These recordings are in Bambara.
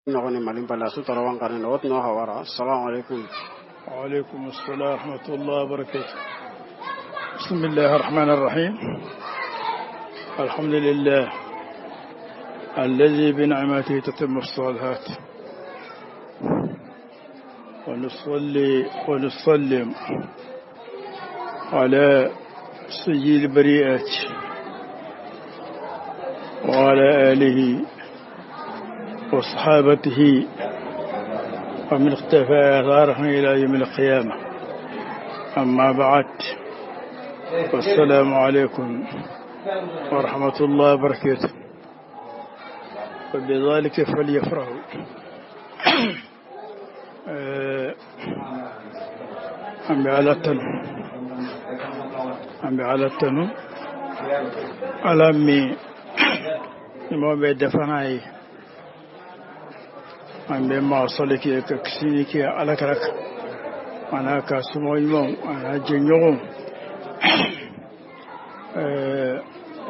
Noqoni Malinbala su tarawan qarin wad noo hawara. Asalaamu calaykum. وعليكم السلام ورحمة الله وبركاته. بسم الله الرحمن الرحيم. الحمد لله الذي بنعمته تتم الصالحات، ونصلي ونسلم على سيد البريئات وعلى آله وصحابته ومن اختفى آثارهم إلى يوم القيامة. أما بعد، والسلام عليكم ورحمة الله وبركاته. وبذلك فليفرحوا. An bɛ Ala tanu, an bɛ Ala tanu, Ala min ɲuman bɛ dafa n'a ye. An bɛ maa sɔli kɛ ka kisi kɛ Ala kira kan, a n'a ka somɔgɔ ɲumanw, a n'a jɛɲɔgɔnw.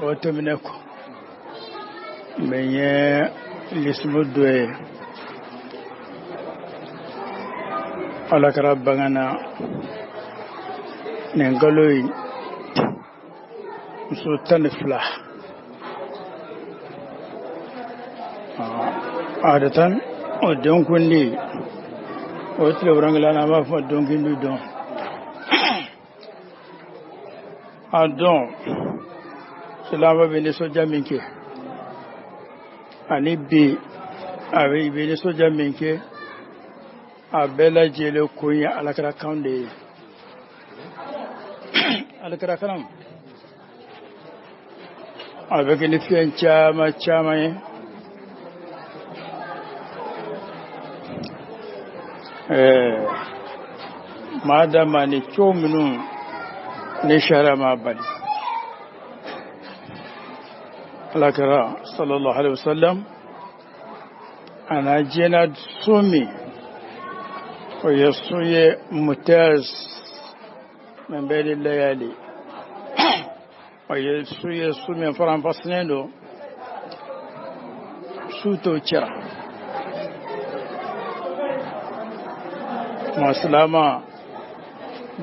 O tɛmɛnen kɔ, n bɛ n ye lisimu dɔ ye Ala kira bangana nin kalo in muso 12. Adatan o denkundi o tile wolonwula, an b'a fɔ denkundi don. A don silamɛ bɛ nisɔndiya min kɛ, ani bi a bɛ nisɔndiya min kɛ, a bɛɛ lajɛlen kun ye alakira kan de ye. Alakira kan a bɛ kɛ ni fɛn caman caman ye. Maa dama ni cogo minnu ni sariya m'a bali, alakira sallallahu alaihi wasallam a na diɲɛ na su min, o ye su ye mutaz min bayni layali, o ye su ye su min faranfasilen don su tɔw cɛra. Maa silama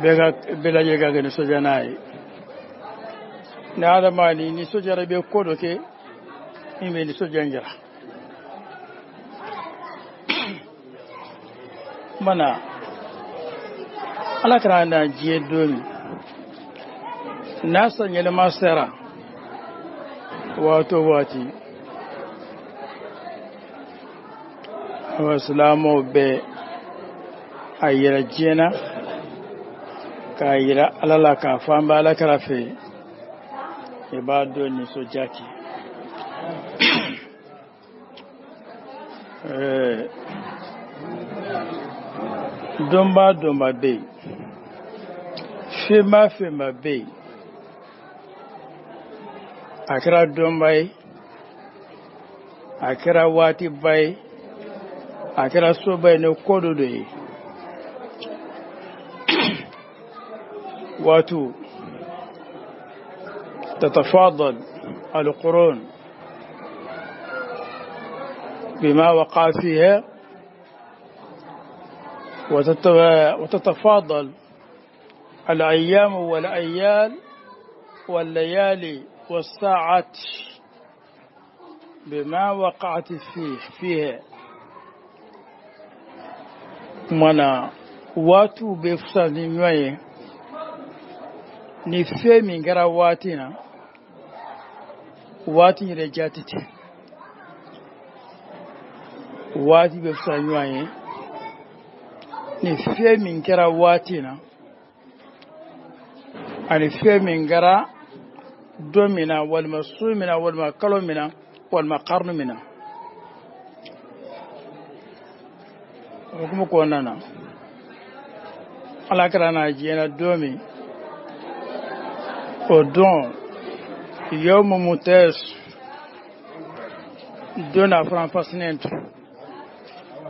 bɛɛ ka bɛɛ lajɛlen ka kɛ nisɔndiya n'a ye. Ni adamaden nisɔndiyara, i bɛ ko dɔ kɛ min bɛ nisɔndiya in jira. Mana Ala kira na diɲɛ don min n'a san yɛlɛma sera waati o waati, awa silamɛw bɛ a yira diɲɛ na k'a yira Ala la k'a fɔ an bɛ Ala kira fɛ, i b'a dɔn nisɔndiya kɛ. Donba donba bɛ yen, fɛnba fɛnba bɛ yen, a kɛra donba ye, a kɛra waatiba ye, a kɛra soba ye, ni ko dɔ de ye. Waatiw tatafadal alqurun بما وقع فيها، وتتفاضل الأيام والأيال والليالي والساعات بما وقعت فيها. Mana waatiw bɛ fisa ni ɲɔgɔn ye ni fɛn min kɛra waati na, waati yɛrɛ jate tɛ. Waati bɛ fisa ɲɔgɔn ye ni fɛn min kɛra waati na, ani fɛn min kɛra don min na, walima su min na, walima kalo min na, walima karnu min na. O hukumu kɔnɔna na, Ala kira na diɲɛ na don min, o don yawmu mutaz, don na faranfasilen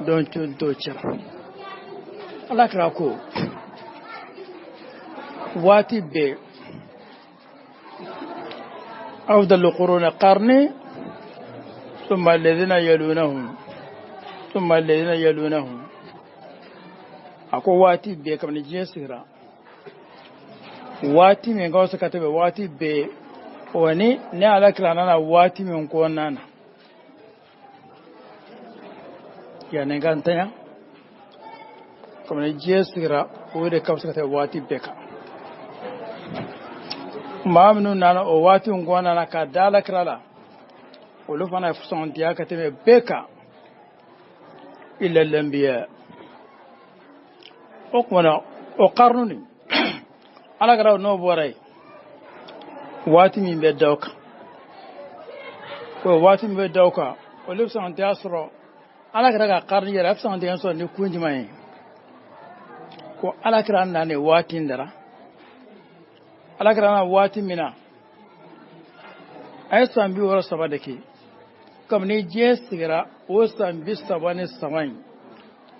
don don tɔw cɛla. Ala kira ko waati bɛɛ afdalu quruni qarni thumma alladhina yalunahum. Thumma alladhina yalunahum. A ko waati bɛɛ kabini diɲɛ sigira, waati min ka fisa ka tɛmɛ waati bɛɛ, o ni ne ala kira nana waati min kɔnɔna na, yanni n ka ntanya, kabini diɲɛ sigira, o de ka fisa ka tɛmɛ waati bɛɛ kan. Maa minnu nana o waati in kɔnɔna na ka da ala kira la, olu fana ye fisɔntiya ka tɛmɛ bɛɛ kan, illa al-anbiya. O tuma na o karnu nin ala kira n'o bɔra yen, waati min bɛ da o kan, o waati min bɛ da o kan, olu fisɔntiya sɔrɔ ala kira ka karni yɛrɛ a fisɔntiya sɔrɔ ni kun jumɛn ye? Ko ala kira nana waati in dara, ala kira na waati min na, a ye san 63 de kɛ. Kabini diɲɛ sigira, o san 33 in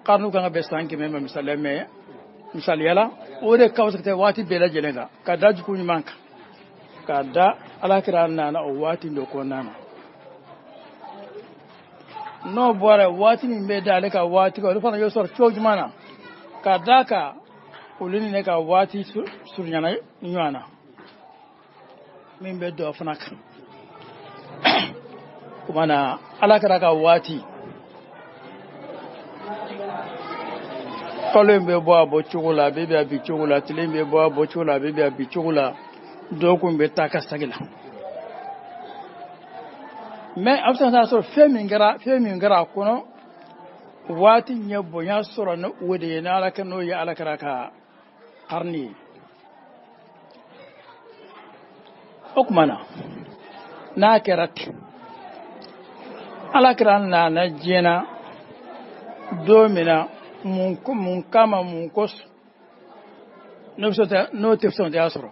karnu kan ka bɛn san 100 ma misaliya, mɛ misaliya la, o de ka fisa ka tɛmɛ waati bɛɛ lajɛlen kan, ka da jugu ɲuman kan, ka da ala kira nana o waati de kɔnɔna na. N'o bɔra, waati min bɛ da ale ka waati kan, olu fana y'o sɔrɔ cogo jumɛn na? Ka d'a kan olu ni ne ka waati surunyana ɲɔgɔn na, min bɛ dɔ fana kan. O tuma na ala kira ka waati, kalo in bɛ bɔ a bɔ cogo la, a bɛ bɛn a bi cogo la, tile in bɛ bɔ a bɔ cogo la, a bɛ bɛn a bi cogo la, dɔgɔkun bɛ taa ka segin la. Mɛ a bɛ se ka taa sɔrɔ fɛn min kɛra a kɔnɔ, waati ɲɛ bonya sɔrɔ ni o de ye, n'ala kɛ n'o ye ala kira ka karni ye. O tuma na n'a kɛra ten, ala kira nana diɲɛ na don min na, mun kama, mun kosɔn, n'o tɛ fisɔntiya sɔrɔ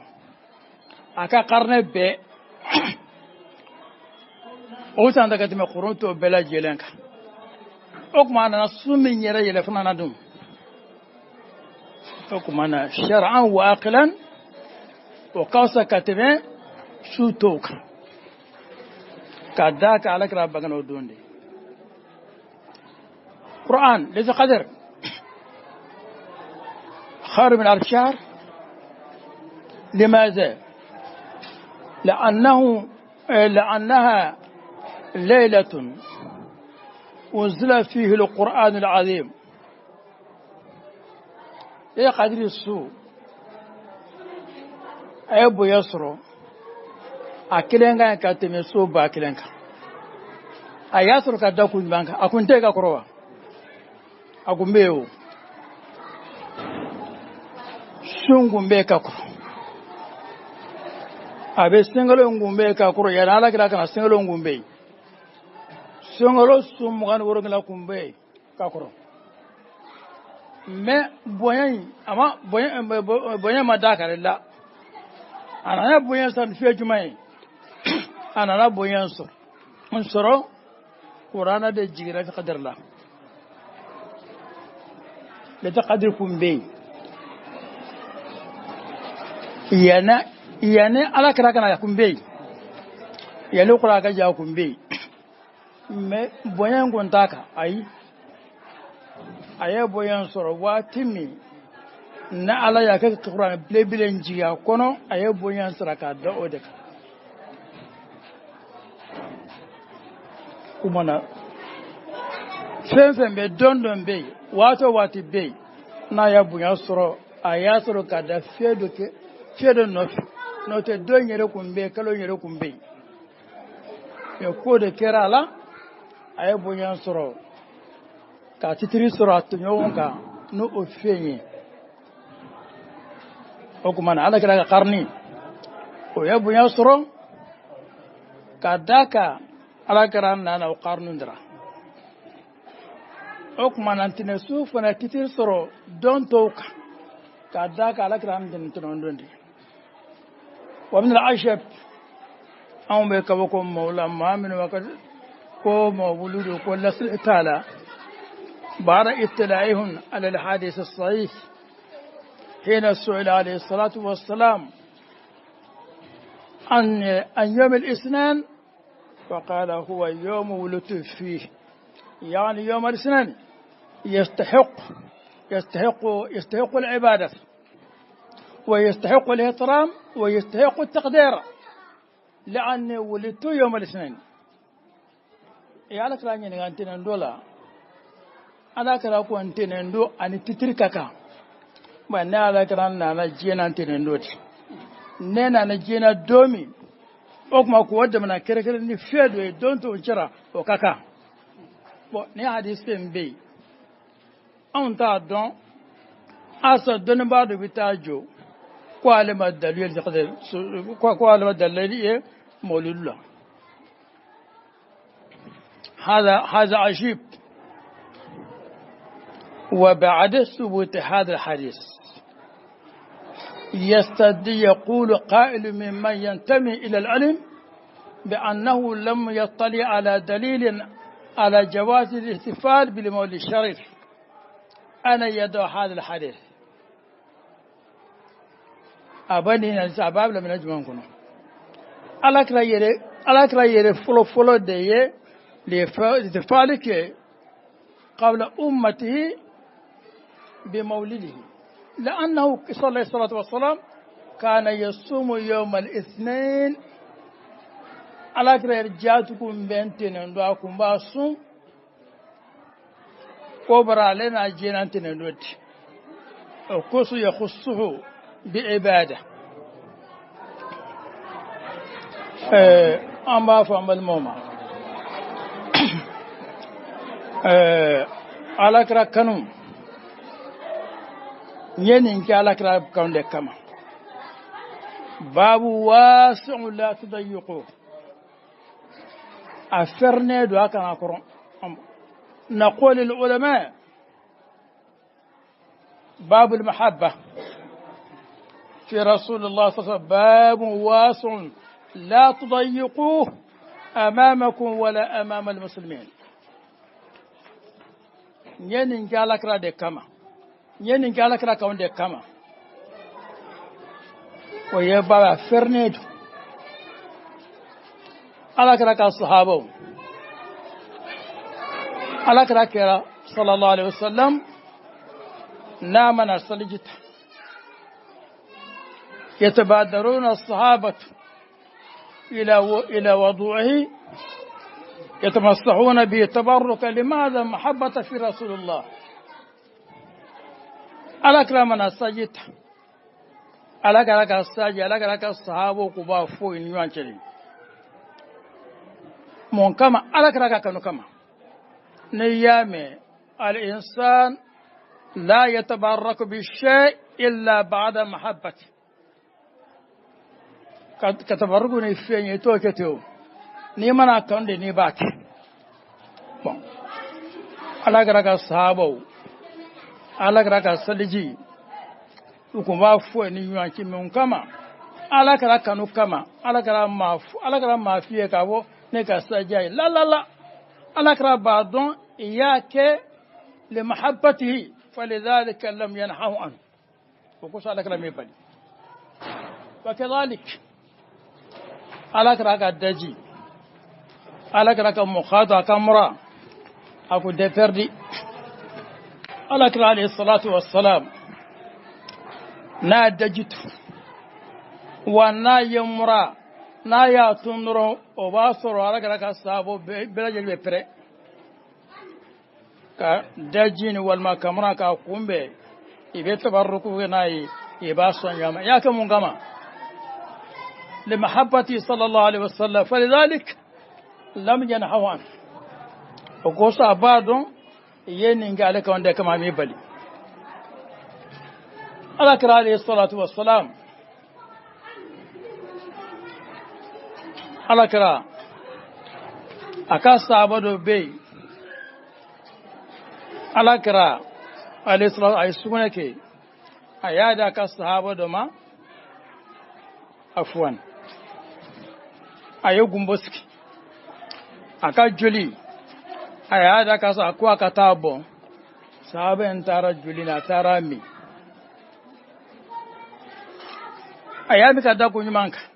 a ka karnɛ bɛɛ, o san ta ka tɛmɛ kurun tɔw bɛɛ lajɛlen kan. O tuma a nana sun min yɛrɛ yɛlɛ fana na dun, o tuma na shar'an wa aqlan, o ka fisa ka tɛmɛ su tɔw kan, ka d'a kan ala kira bangena o don de. Quran ليلة القدر خير من ألف شهر. لماذا؟ لأنها ليلة أنزل فيه القرآن العظيم. ليلة قدر su a ye bonya sɔrɔ a kelen kan ka tɛmɛ so 1000 kan. A y'a sɔrɔ ka da kun jumɛn kan? A kun tɛ ka kɔrɔ wa? A kun bɛ yen, o sun kun bɛ yen ka kɔrɔ, a bɛ sunkalo in kun bɛ yen ka kɔrɔ. Yanni ala kira ka na, sunkalo in kun bɛ yen, sunkalo sun 27 kun bɛ yen ka kɔrɔ. Mɛ bonya in, a ma bonya, bonya ma d'a kan dɛ la. A nana bonya sɔrɔ ni fɛn jumɛn ye? A nana bonya sɔrɔ n sɔrɔ kuranɛ de jiginra fi kadiri la. Lailatul qadr kun bɛ yen yanni ala kira ka na, kun bɛ yen yanni kuranɛ ka jigin, kun bɛ yen, mɛ bonya in kun t'a kan. Ayi, a ye bonya sɔrɔ waati min na ala y'a kɛ kuranɛ belebele in jigin a kɔnɔ, a ye bonya sɔrɔ k'a da o de kan. Kuma na, fɛn fɛn bɛ don dɔ bɛ yen, waati o waati bɛ yen, n'a ye bonya sɔrɔ, a y'a sɔrɔ ka da fɛn dɔ kɛ, fɛn dɔ nɔfɛ. N'o tɛ, don yɛrɛ kun bɛ yen, kalo yɛrɛ kun bɛ yen, mɛ ko de kɛra a la, a ye bonya sɔrɔ ka titiri sɔrɔ a tɔɲɔgɔn kan n'o o fɛn ye. O tuma na ala kira ka karni, o ye bonya sɔrɔ ka d'a kan ala kira nana o karnu dira. O tuma na ntɛnɛnsu fana titiri sɔrɔ don tɔw kan, ka d'a kan ala kira ntɛnɛn don de. Wa min al-ajab, anw bɛ kabako maaw la, maa minnu ka ko mawuludu ko lasili t'a la, بعد اطلاعهم على الحديث الصحيح حين سئل عليه الصلاة والسلام عن يوم الاثنين فقال هو يوم ولدت فيه. يعني يوم الاثنين يستحق يستحق يستحق العبادة ويستحق الاحترام ويستحق التقدير لأني ولدت يوم الاثنين. Ala kira ɲininka ntɛnɛn la, ala kira ko ntɛnɛn don ani titiri ka kan. Ba ne ala kira nana diɲɛ na ntɛnɛn don di, ne nana diɲɛ na don min, o tuma k'o jamana kɛrɛnkɛrɛn ni fɛn dɔ ye don t'o jɛra o ka kan. Bon, ni hadisi in bɛ yen, anw t'a dɔn asa dɔnnibaa dɔ bɛ taa jɔ ko ale ma dalilu ye, ko ale ma dalilu ye mawuludu la. هذا عجيب. وبعد ثبوت هذا الحديث يستدل يقول قائل ممن ينتمي إلى العلم بأنه لم يطلع على دليل على جواز الاحتفال بالمولد الشريف. أنا يدعو هذا الحديث أبني الأباب لم نجمعكم على كرا فلو فلو دي لاحتفالك قبل أمته بمولده، لأنه صلى الله عليه وسلم كان يصوم يوم الاثنين. على كرا رجاتكم بنتين دعاكم باصوم كبرى لنا جنانتين دوت وقص يخصه بعبادة. أما فهم الموما ala kira kanu n ye nin kɛ ala kira kanu de kama. Babu wasi'u la tudayiqu, a fɛrɛnen don a kana kɔrɔ. نقول للعلماء باب المحبة في رسول الله صلى الله عليه وسلم باب واسع لا تضيقوه أمامكم ولا أمام المسلمين. N ye nin kɛ ala kira de kama, n ye nin kɛ ala kira kanu de kama. O ye baara fɛrɛnen don. Ala kira ka sahabaw, ala kira kɛra sallallahu alaihi wasallam n'a mana saliji ta, yatabadaruna as-sahabatu ila wudu'ihi يتمسحون به تبركا. لماذا؟ محبة في رسول الله. على كلامنا سجد على كلامك الساجد على كلامك الصحابة وكبا فوق نيوان شري من كما على كلامك كانوا كما نيامي. الإنسان لا يتبرك بالشيء إلا بعد محبته. كتبركني في يتوكتو n'i mana kanu de n'i b'a kɛ. Bon, ala kɛra ka sahabaw, ala kɛra ka saliji, u kun b'a fɔ ni ɲɔgɔn cɛ min kama, ala kɛra kanu kama, ala kɛra maa f'i ye k'a fɔ ne ka sajiya ye la la la. Ala kɛra b'a dɔn i y'a kɛ li mahabbatihi falidhalika lam yanhahu anhu, o kosɔn ala kɛra m'e bali. Wa kadhalik ala kɛra ka daji, ala kɛra ka mɔgɔ a ka mura a ko tɛ pɛridi. Ala kɛra alayhi salatu wassalam n'a daji tu wa n'a ye mura n'a y'a tun dɔrɔn o b'a sɔrɔ ala kɛra ka saabo bɛɛ lajɛlen bɛ pɛrɛ ka daji ni walima ka mura k'a kunbɛn. I bɛ tabaruku kɛ n'a ye, i b'a sɔn ɲɔgɔn ma. I y'a kɛ mun kama? Limahabbati sallallahu alaihi wasallam falidhalik lam yanhahu anhu. O kosɔn a b'a dɔn i ye nin kɛ ale kama de kama a m'i bali. Ala kira alayhi salatu wassalam, ala kira a ka sahaba dɔ bɛ yen, ala kira alayhi salatu a ye sugunɛ kɛ, a y'a di a ka sahaba dɔ ma, afuwan, a ye gunbo sigi a ka joli, a y'a da ka a ko a ka taa bɔn. Sahaba in taara joli la, a taara min, a y'a min ka da ko ɲuman kan,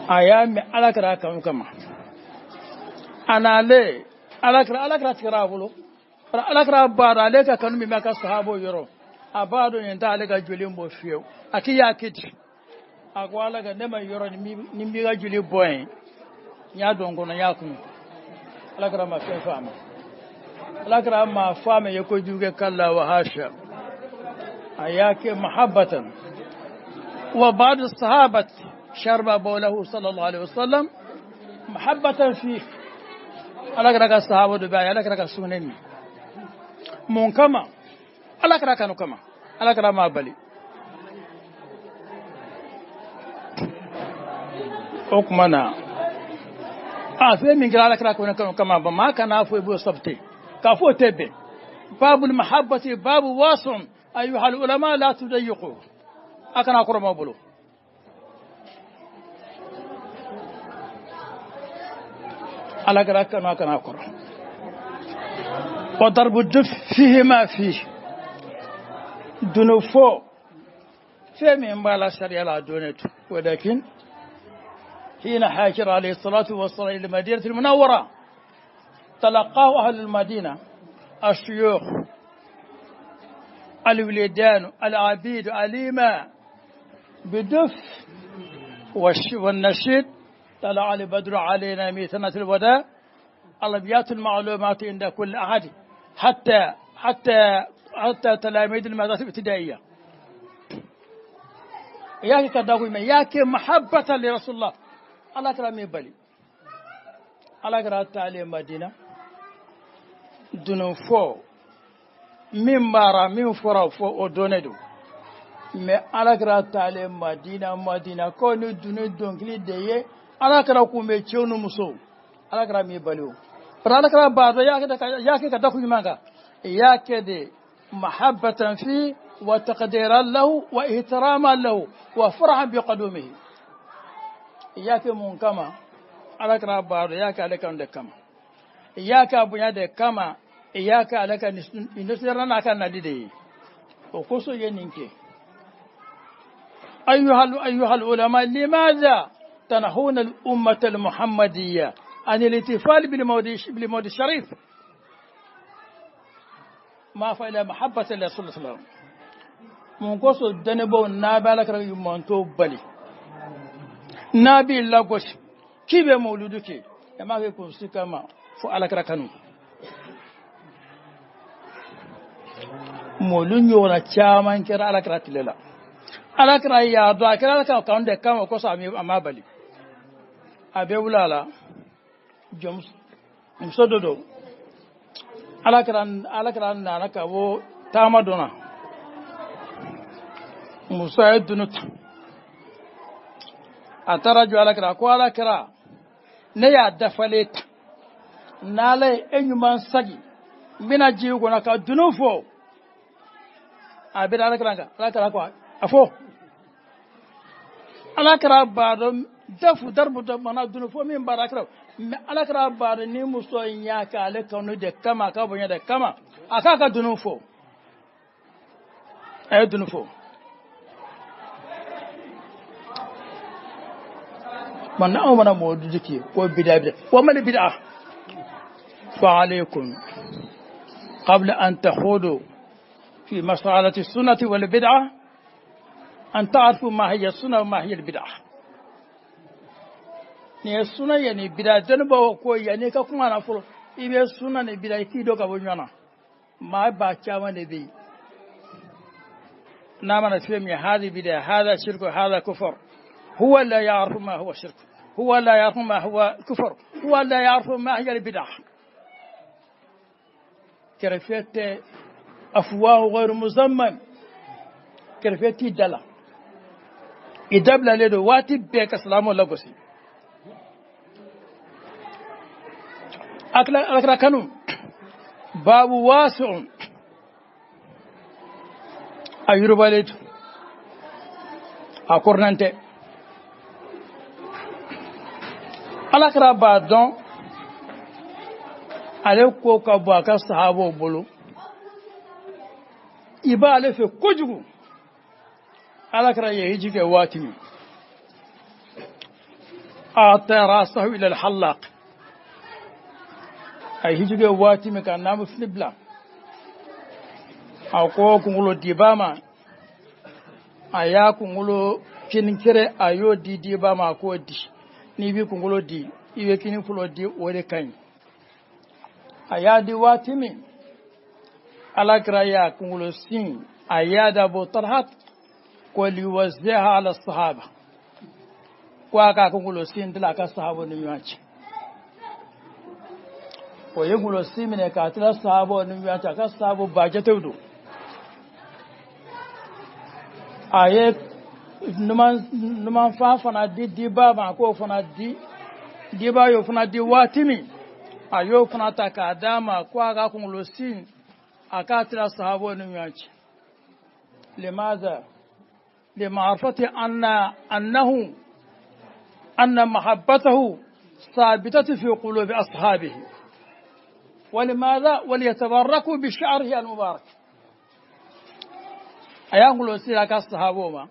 a y'a min ala kɛra a kanu kama. Anale alakira alakira tigara a bolo alakira baara ale ka kanu min b'a ka sahabo yɔrɔ a b'a dɔn nin t'ale ka joli bɔ fiyewu a k'i y'a kɛ ten a ko ala ka ne ma yɔrɔ ni n b'i ka joli bɔ yen n y'a dɔn kɔnɔ n y'a kun alakira ma fɛn fɔ a ma alakira ma fɔ a ma ye kojugu kɛ kalla wa hasha a y'a kɛ mahabbatan wa ba'du sahabat sharba bawlahu sallallahu alaihi wasallam mahabbatan fi alakira ka sahaba dɔ bɛ a ye alakira ka sugunɛ min mun kama alakira kanu kama alakira ma bali o tuma na a fɛn min kɛra alakira kanu kama ba maa kana fɔ i b'o sabte k'a fɔ o tɛ bɛn babul mahabbati babu wasun ayuha ulama la tudayiqu a kana kɔrɔma bolo alakira kanu a kana kɔrɔ wa darbu duf fihi ma fihi dunufo fɛn min b'a la sariya la a donnen to walakin حين هاجر عليه الصلاة والسلام إلى المدينة المنورة تلقاه أهل المدينة الشيوخ الولدان العبيد الإماء بدف والنشيد طلع البدر علينا من سنة الوداع الأبيات المعلومات عند كل أحد حتى حتى حتى تلاميذ المدارس الابتدائية ياكي كداغوي ياكي محبة لرسول الله الله كرامي بالي الله كرا تعالى مدينة دون فو min mara min fɔra fɔ o donnen don mɛ ala kɛra taalen madina madina ko ni dunni dɔnkili de ye ala kɛra kun bɛ cɛw ni musow ala kɛra min bali o bari ala kɛra b'a dɔn y'a kɛ ka da kun ɲuman kan y'a kɛ de mahabbatan fi wa taqdiran lahu wa ihtiraman lahu wa farahan bi qadumihi y'a kɛ mun kama ala kɛra b'a dɔn y'a kɛ ale kan de kama y'a kɛ a bonya de kama y'a kɛ ale ka nisɔndiyara n'a ka nali de ye o kosɔn ye nin kɛ أيها العلماء لماذا تنهون الأمة المحمدية عن الاحتفال بالمولد الشريف ما فإلى محبة الله صلى الله عليه وسلم من قصد دنبو نابي لك يمانتو بلي نابي لاغوش كيف مولودك ما يكون سكما فعلى كركنو molu ɲɔgɔnna caman kɛra ala kɛra tile la ala kɛra y'a dɔn a kɛra ala ka kanu de kama o kosɔn a ma bali a bɛ wula la muso dɔ don ala kɛra nana ka bɔ taama dɔ na muso ye dunu ta a taara jɔ ala kɛra ko ala kɛra ne y'a dafalen ta n'ala ye e ɲuman sagi n bɛna jigin kɔnɔ ka dunu fɔ a bɛ ala kɛra kan ala kɛra ko a fɔ ala kɛra b'a dɔn dafu daribu dɔ mana dunu fɔ min b'a kɛra mɛ ala kɛra b'a dɔn ni muso in y'a kɛ ale kanu de kama a ka bonya de kama a k'a ka dunu fɔ a ye dunu fɔ man anw mana mɔgɔ dudiki ko bida bida wa man bida fa alaykum qabla an takhudu في مسألة السنة والبدعة أن تعرفوا ما هي السنة وما هي البدعة. ni السنة يعني بدعة جنبه وكوي يعني كم أنا فلو إذا السنة نبدعة كيدو كابونيانا ما باتشاما نبي نعم نفهم هذه بدعة هذا شرك هذا كفر هو لا يعرف ما هو شرك هو لا يعرف ما هو كفر هو لا يعرف ما هي البدعة كيفية أفواه غير مزمم كيفية دلا إدبلا لدو واتي بيك سلام الله قسي أكلا كانوا باب واسع أيروبا لدو أكورنانتي ألا بعدون ale ko ka bɔ a ka sahabaw bolo i b'ale fɛ kojugu ala kɛra ye hiji kɛ waati min ata rasahu ila alhallaq A ye hiji kɛ waati min ka naamu fini bila, a ko kunkolo diba ma, a y'a kunkolo kininkɛrɛ, a y'o di diba ma. A k'o di, n'i b'i kunkolo di, i bɛ kini fɔlɔ di, o de ka ɲi. A y'a di waati min, Ala kira y'a kunkolo sin, a y'a da Abu Talhat ko liwaziha ala sahaba, ko a ka kunkolo sin tila a ka sahabaw ni ɲɔgɔn cɛ. O ye kunkolo sin minɛ k'a tila sahabaw ni ɲɔgɔn cɛ, a ka sahabaw ba jatew don. A ye numanfan fana di diba ma, a k'o fana di. Diba y'o fana di waati min, a y'o fana ta k'a d'a ma, ko a ka kunkolo sin, a k'a tila sahabaw ni ɲɔgɔn cɛ. Limaza limaarifati anna annahu anna mahabbatahu sabitatu fi qulubi ashabihi, ولماذا؟ وليتبركوا بشعره المبارك. A y'a kunkolo sin a ka sahabaw ma,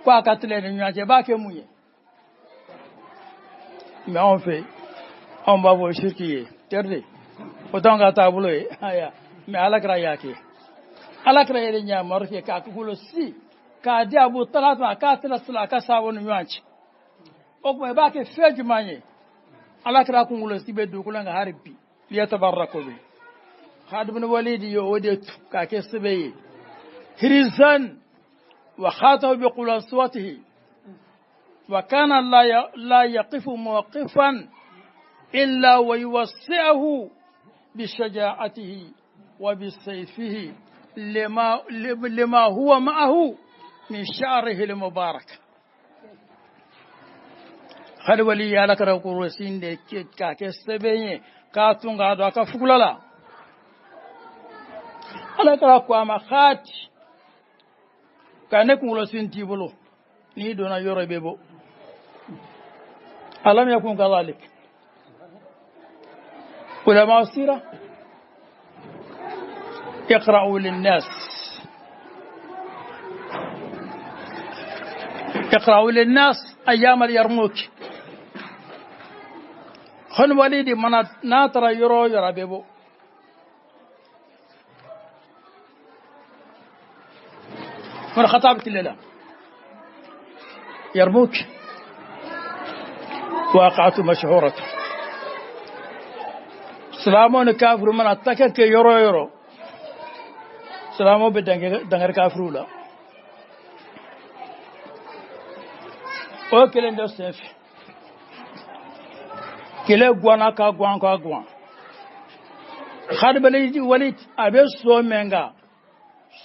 ko a ka tila ni ɲɔgɔn cɛ, b'a kɛ mun ye? Mɛ anw fɛ, anw b'a fɔ siriki ye teri de, o t'anw ka taabolo ye. Aya, mɛ Ala kira y'a kɛ, Ala kira yɛrɛ ɲamaru kɛ k'a kunkolo si k'a di Abu Talha ma, a k'a tila tila a ka sahabaw ni ɲɔgɔn cɛ. O tuma i b'a kɛ fɛn jumɛn ye? Ala kira kunkolo si bɛ dugukolo kan hali bi, liyatabarraku bi. Khalid bin Walid ye o de tu k'a kɛ sɛbɛn ye, hirizan wa khatahu bi qulaswatihi, wa kana la yaqifu mawqifan illa wa yuwassi'ahu bi shaja'atihi wa bi sayfihi lima huwa ma'ahu min sha'rihi al-mubarak. Hali wali ye Ala kira kunkolo de k'a kɛ sɛbɛn ye k'a tun k'a don a ka fugula la. Ala kira ko a ma, xaati ka ne kunkolo sin t'i bolo, n'i donna yɔrɔ i bɛ bɔ. Alam yakun kadhalik ulama sira iqra'u linnas, iqra'u linnas ayyam al-Yarmouk. Xɔni walidi mana n'a taara yɔrɔ o yɔrɔ, a bɛ bɔ. Umar Khattab tile la, Yarmouk waqa'atu mashhuratu, silamɛw ni kafiru mana takɛ kɛ yɔrɔ o yɔrɔ, silamɛw bɛ dankari kafiruw la. O kelen dɔ senfɛ, kɛlɛ guwanna ka guwan ka guwan. Khalid bin Walid a bɛ so min kan,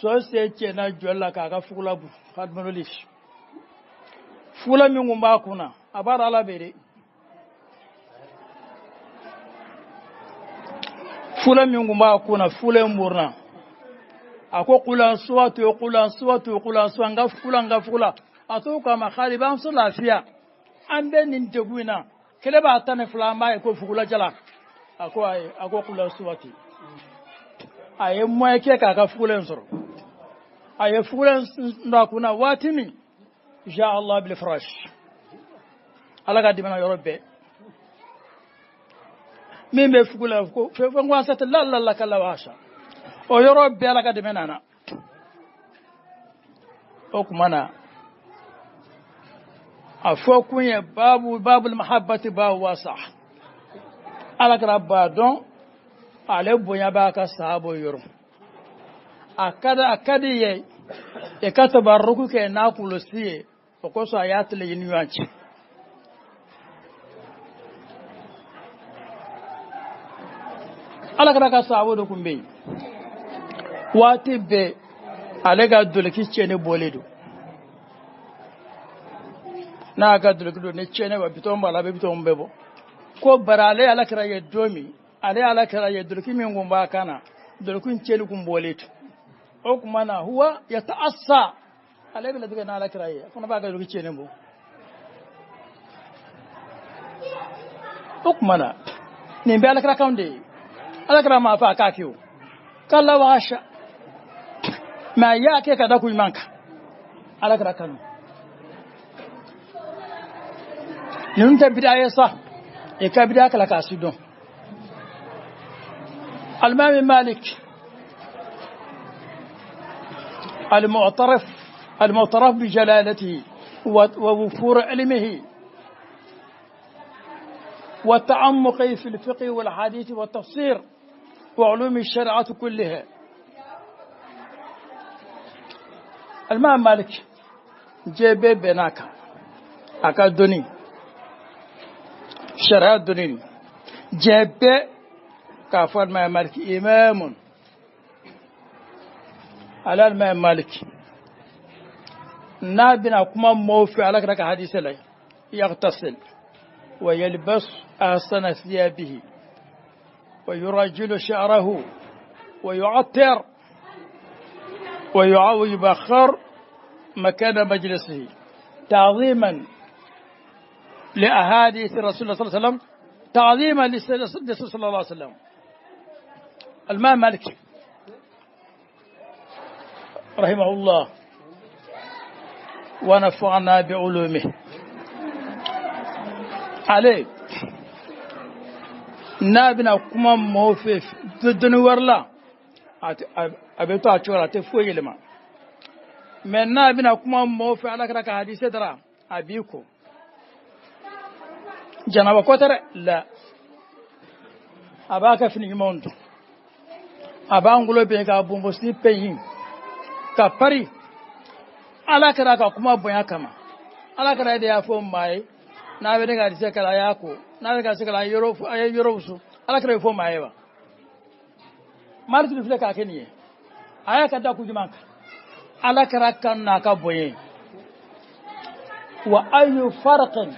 so se tiɲɛna jɔli la k'a ka fugula bu. Khalid bin Walid, fugula min kun b'a kunna, a b'a dɔn Ala bɛ dɛ. Fugula min kun b'a kunna, fugula in buruna. A ko kulan suwa to, kulan suwa to, kulan suwa, n ka fugula, n ka fugula. A to ko a ma, Khalid, b'an sɔrɔ lafiya, an bɛ nin degun in na, kɛlɛ b'a 12, an b'a ye ko fugula jala. A ko ayi, a ko kulan suwa ten. A ye moyen kɛ k'a ka fugula in sɔrɔ. A ye fugula in don a kunna waati min, ja Allah bil faraj, Ala ka dɛmɛ yɔrɔ bɛɛ. Min bɛ fugula ko fɛn gansan tɛ, la la la kala wasa, o yɔrɔ bɛɛ Ala ka dɛmɛ nana. O tuma na a fɔ kun ye babu babul mahabbati ba wasa. Ala kɛra b'a dɔn ale bonya b'a ka sahabo yɔrɔ, a ka di ye i ka tabaruku kɛ n'a kulusi ye, o kosɔn a y'a tile ni ɲɔgɔn cɛ. Ala kɛra ka sahabo dɔ kun bɛ yen, waati bɛɛ ale ka doloki tiɲɛni bɔlen don. N'a ka doloki don ni tiɲɛni bɛ bitɔn b'a la, a bɛ bitɔn bɛɛ bɔ. Ko bari ale Ala kɛra ye don min, ale Ala kɛra ye doloki min kun b'a kan na, doloki in tiɲɛni kun bɔlen don. O tuma na huwa yata'assa, ale bɛ latigɛ n'Ala kɛra ye, a fana b'a ka doloki tiɲɛni bɔ. O tuma na nin bɛɛ Ala kɛra kan de ye. Ala kɛra maa fɔ a k'a kɛ o k'Ala wahasha, mɛ a y'a kɛ ka da kun ɲuman kan. Ala kɛra kanu ninnu tɛ bida ye sa, i ka bida kala k'a si dɔn. Alimami Malik المعترف بجلالته ووفور علمه وتعمقه في الفقه والحديث والتفسير وعلوم الشريعة كلها. Alimami Malik diɲɛ bɛɛ bɛnn'a kan a ka dɔnni sariya dɔnni diɲɛ bɛɛ k'a fɔ Alimami Malik imamun ala Alimami Malik n'a bɛna kuma mɔɔw fɛ ala kira ka hadise la yaghtasil wa yalbas ahsana thiyabihi wa yurajjilu sha'rahu wa yu'attir wa yubakhkhir مكان مجلسه تعظيما لأحاديث الرسول صلى الله عليه وسلم، تعظيما للرسول صلى الله عليه وسلم. الإمام مالك رحمه الله ونفعنا بعلومه عليه n'a bɛna kuma mɔɔw fɛ dɔnni wɛrɛ la a bɛ to a cogo la a tɛ foyi yɛlɛma mais n'a bɛna kuma mɔɔw fɛ ala kira ka hadise dara a b'i ko janaba ko tɛ dɛ la a b'a ka fini ɲumanw don a b'an golo bɛn k'a bonbosi peyi ka pari ala kira ka kuma bonya kama ala kira de y'a fɔ maa ye n'a bɛ ne ka hadise kalan a y'a ko n'a bɛ ka hadise kalan a ye yɔrɔ wusu ala kira ye fɔ maa ye wa Maliki filɛ k'a kɛ nin ye a y'a ka da kun jumɛn kan ala kira kan n'a ka bonya wa ayu farqin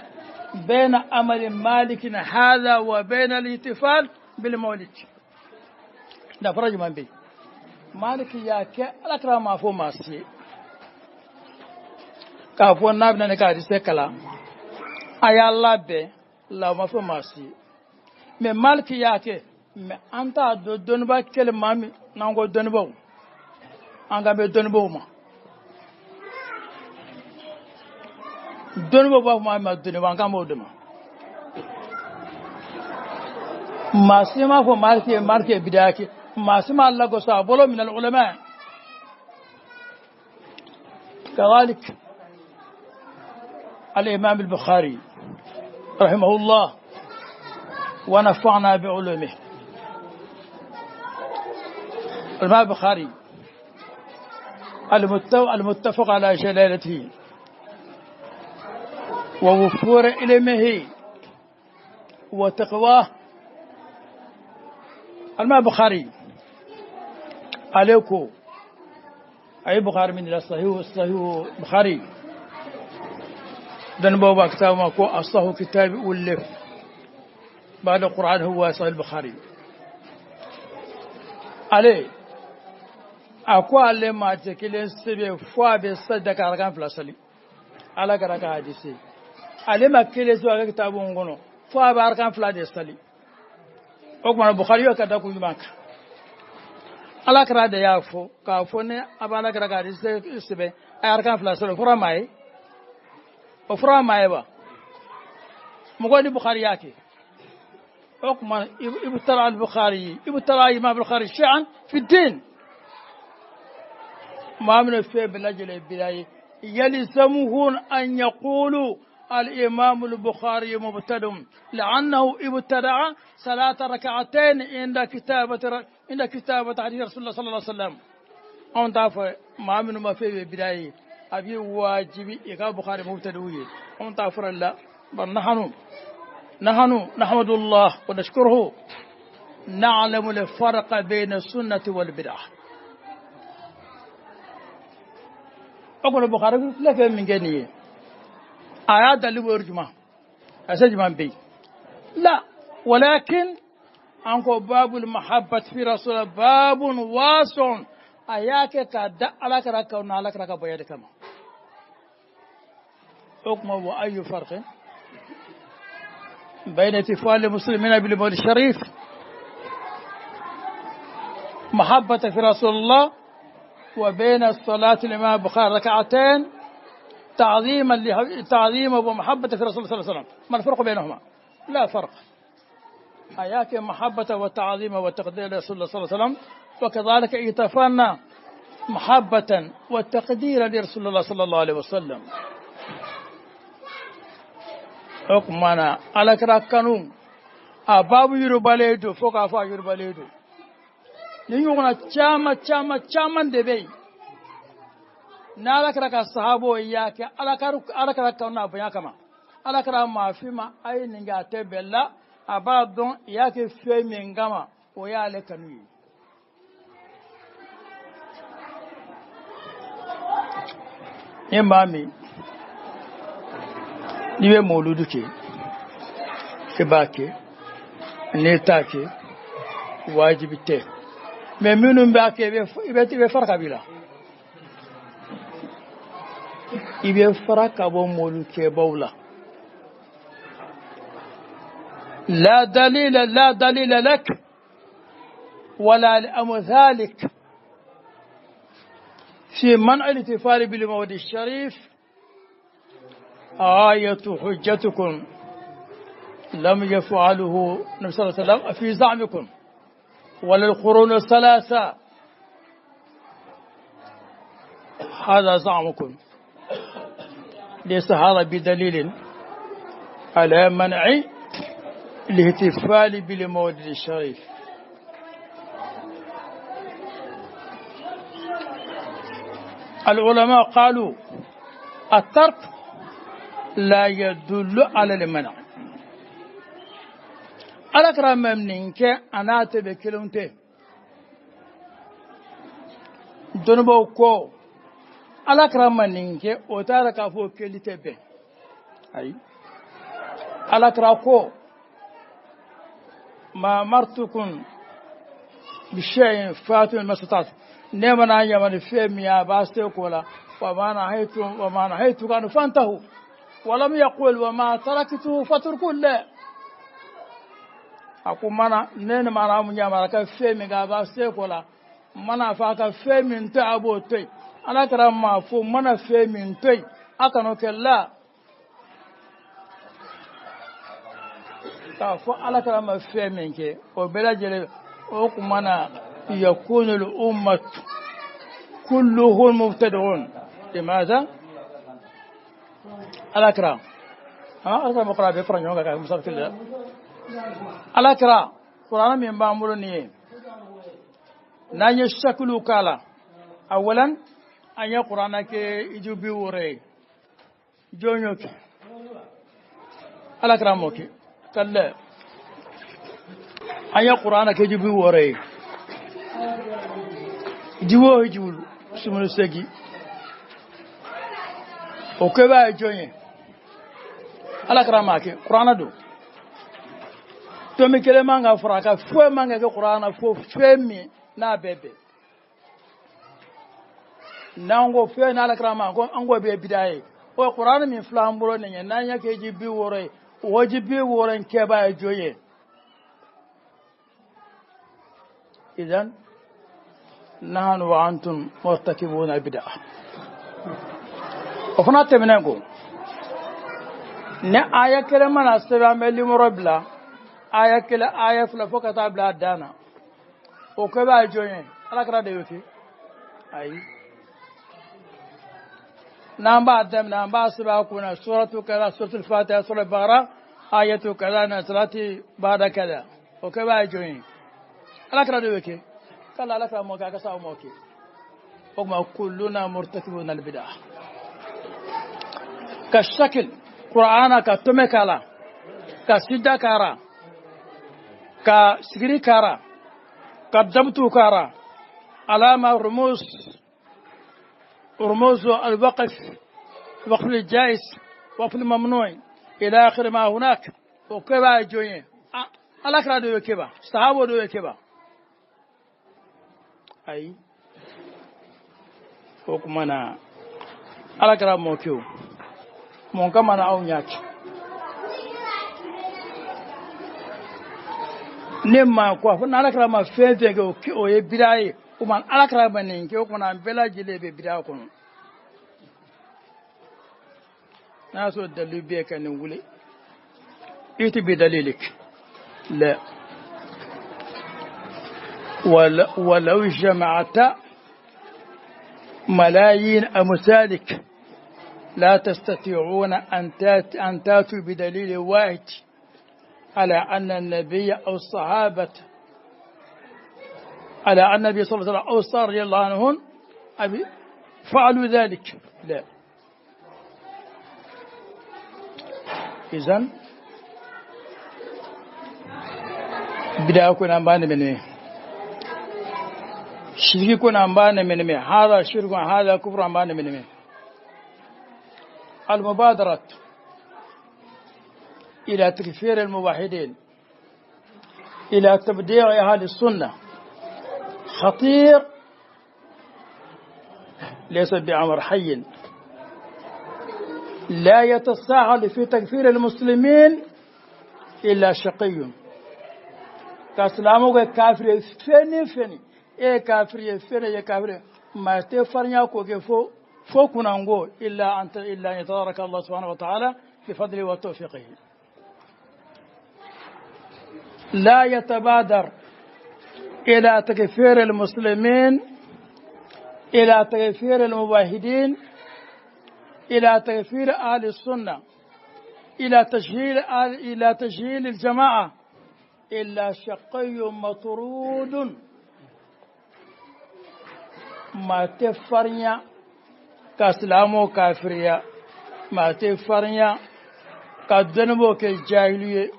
bayna amali malikin hadha wa bayna al-ihtifal bil mawlid da fara jumɛn bɛ yen Maliki y'a kɛ ala kira ma fɔ maa si ye k'a fɔ n'a bɛna ne ka hadise kalan a y'a labɛn la o ma fɔ maa si ye mais Maliki y'a kɛ mais an t'a dɔn dɔnniba kɛlɛ maa min n'an ko dɔnnibaw an kan bɛ dɔnnibaw ma dɔnnibaw b'a fɔ maa min ma dɔnniba an kan b'o de ma maa si m'a fɔ Maliki ye Maliki ye bidaya kɛ maa si m'a lagosi a bolo min al-ulama كذلك الإمام البخاري رحمه الله ونفعنا بعلومه. الإمام البخاري المتفق على جلالته ووفور علمه وتقواه. الإمام البخاري عليكم أي بخاري من الصحيح الصحيح بخاري دن بابا كتاب ما كو أصله كتاب ألف بعد القرآن هو صحيح البخاري عليه أكو على ما تكلم سبب فوا بصدق على كان فلاسلي على كراك حديثي عليه ما كلم سوا كتاب ونقوله فوا بأركان فلاسلي أكمل البخاري وكذا كل ماك ala kira de y'a fɔ k'a fɔ ni a b'a ala kira ka hadise sɛbɛn a ye arakan fila sɔrɔ o fɔra maa ye o fɔra maa ye wa mɔgɔ ni Bukhari y'a kɛ o tuma ibtara al-Bukhari ibtara imam al-Bukhari shay'an fi din maa minnu fɛn bɛɛ lajɛlen bila ye yalzamuhum an yaqulu الإمام البخاري مبتدع لأنه ابتدع صلاة ركعتين عند كتابة حديث رسول الله صلى الله عليه وسلم. أن تعرف ما من ما في بداية أبي واجب إقامة البخاري مبتدعية. أن تعرف لا بل نحن نحمد الله ونشكره نعلم الفرق بين السنة والبدعة. أقول البخاري لك من جنيه آيات اللي بيرجمها أسجمان بي لا ولكن أنكو باب المحبة في رسول الله باب واسع آيات كدا على كراكا ونعلى كراكا بيد كما حكم وأي فرق بين احتفال المسلمين بالمولد الشريف محبة في رسول الله وبين الصلاة الإمام البخاري ركعتين تعظيما ومحبة في رسول الله صلى الله عليه وسلم. ما الفرق بينهما؟ لا فرق. A y'a kɛ mahabbata wa ta'zima wa taqdira rasulullah sallallahu alaihi wasallam, wa kadhalika itafanna mahabbatan wa taqdira li rasulullah sallallahu alaihi wasallam. O kuma na alakira kanu a babu yurubalen don fo k'a fɔ a yurubalen don. Ni ɲɔgɔnna caman caman caman de bɛ yen n'ala kɛra ka sahabaw y'a kɛ ala kɛra kanu n'a bonya kama, ala kɛra maa fi ma a ye nin kɛ a tɛ bɛn la, a b'a dɔn i y'a kɛ fɛn min kama o y'ale kanu ye. Ni maa min n'i bɛ mawuludu kɛ i b'a kɛ, n'i t'a kɛ wajibi tɛ, mɛ minnu b'a kɛ i bɛ fara ka b'i la, i bɛ fara ka bɔ mawulukɛbaw la. لا دليل لا دليل لك ولا لأمثالك في منع الاحتفال بالمولد الشريف. آية حجتكم لم يفعله النبي صلى الله عليه وسلم في زعمكم ولا القرون الثلاثة، هذا زعمكم، ليس هذا بدليل على منع الاحتفال بالمولد الشريف. العلماء قالوا الترك لا يدل على المنع. alakira ma nin kɛ a n'a tɛ bɛ kelenw tɛ. Dɔnnibaw ko alakira ma nin kɛ o t'a yira k'a fɔ keli tɛ bɛn. Ayi, alakira ko ma amartukum bishayin fatu mastata'tu, ne mana yamani fɛn min ye a b'a se ko la, wa ma nahaytukum anhu fantahu, wa lam yaqul wa ma taraktuhu fatruku la. A ko mana ne ni mana mun yamara ka fɛn min kɛ a b'a se ko la, mana fɔ a ka fɛn min to a b'o to yen. Ala kɛra maa fo mana fɛn min to yen a kana o kɛ la. K'a fɔ ala kɛra ma fɛn min kɛ o bɛɛ lajɛlen o kuma na yakunu al-ummatu kulluhum mubtadi'un. Limaza? Ala kɛra ala kɛra mɔgɔ bɛ fara ɲɔgɔn kan ka musa kelen. Ala kɛra kuranɛ min b'an bolo nin ye, n'an ye shakulu k'a la, awalan an ye kuranɛ kɛ iju 60 ye, jɔn y'o kɛ? Ala kɛra m'o kɛ. Kalla, an ye kuranɛ kɛ iju 60 ye, jiwo o jiwulu sumunu segi o kɛbaa ye jɔn ye? Ala kɛra m'a kɛ. Kuranɛ don tomi kelen man ka fara a kan, foyi man ka kɛ kuranɛ fo fɛn min n'a bɛɛ bɛn. N'an ko fɛn n'ala kɛra ma ko an k'o bɛɛ bida ye, o kuranɛ min filɛ an bolo nin ye, n'an y'a kɛ ji 60 ye, o ji 60 in kɛbaa ye jɔn ye? Idan nahnu wa antum murtakibuna bid'a. O fana tɛmɛnen kɔ, ni aya kelen mana sɛbɛn an bɛ limɔrɔ bila aya kelen aya fila fo ka taa bila a dan na, o kɛbaa ye jɔn ye? Ala kɛra de y'o kɛ? Ayi. N'an b'a daminɛ an b'a sɛbɛn a kunna suratu kaza, suratul fatiha, suratul bakara, ayatu kaza, nasalati bada kaza, o kɛbaa ye jɔn ye? Ala kɛra de y'o kɛ? K'ala ala kɛra m'o kɛ, a ka sa m'o kɛ. O tuma kulluna murtakibuna al-bid'a. Ka shakil qur'ana ka tɔmɛ k'a la, ka sida k'a la, ka sigiri k'a la, ka dabtu k'a la, alama rumus رموز الوقف، وقف الجائز، وقف الممنوع، إلى آخر ما هناك. وكبا جوين على كرا دو كبا صحابة دو كبا. أي وكمانا على كرا موكيو مونكا أو نياك ne ma ko fo n'ala kɛra ma fɛn fɛn kɛ o ye bida ye, o ma ala kɛra ma nin kɛ o kuma an bɛɛ lajɛlen bɛ bida kɔnɔ. N'a sɔrɔ dalilu bɛ ka nin wuli, i tɛ bi dalilik la. ولو جمعت ملايين أمثالك لا تستطيعون أن تأتوا بدليل واحد على أن النبي أو الصحابة، على أن النبي صلى الله عليه وسلم أو الصحابة رضي الله عنهم فعلوا ذلك. لا. إذن بدأ كنا بان منه شرك كنا بان منه هذا شرك هذا كفر بان منه. المبادرة إلى تكفير الموحدين، إلى تبديع أهل السنة، خطير، ليس بأمر حي. لا يتساهل في تكفير المسلمين إلا شقي. كاسلامو كافر فني فني إيه كافر فني إيه كافر ما تفرنيا كوكفو فوق إلا أن يتبارك الله سبحانه وتعالى بفضله وتوفيقه. لا يتبادر إلى تكفير المسلمين، إلى تكفير الموحدين، إلى تكفير أهل السنة، إلى تجهيل الجماعة إلا شقي مطرود. ما تفرنيا كاسلامو كافريا، ما تفرنيا كدنبو كجاهلية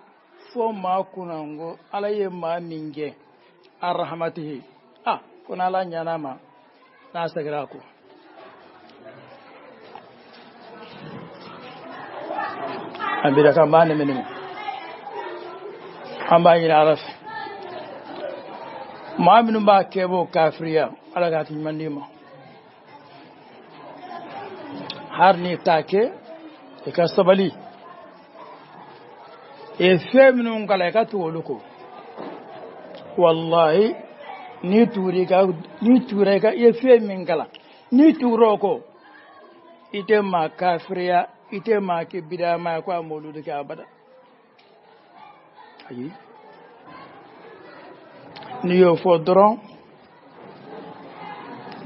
فو ما كنانغو على ما مينجي الرحمته كنا لا نياما ناسغراكو. أبي كان ما نمني أما يعرف ما من ما كيبو كافريا على قاتل منيما هارني تاكي يكسبلي يفهم من قال تولكو والله نيتوريكا يفهم من قال نيتوروكو إتما كافريا إتما كبدا ما يكون مولودك أبدا. أي نيو فودرون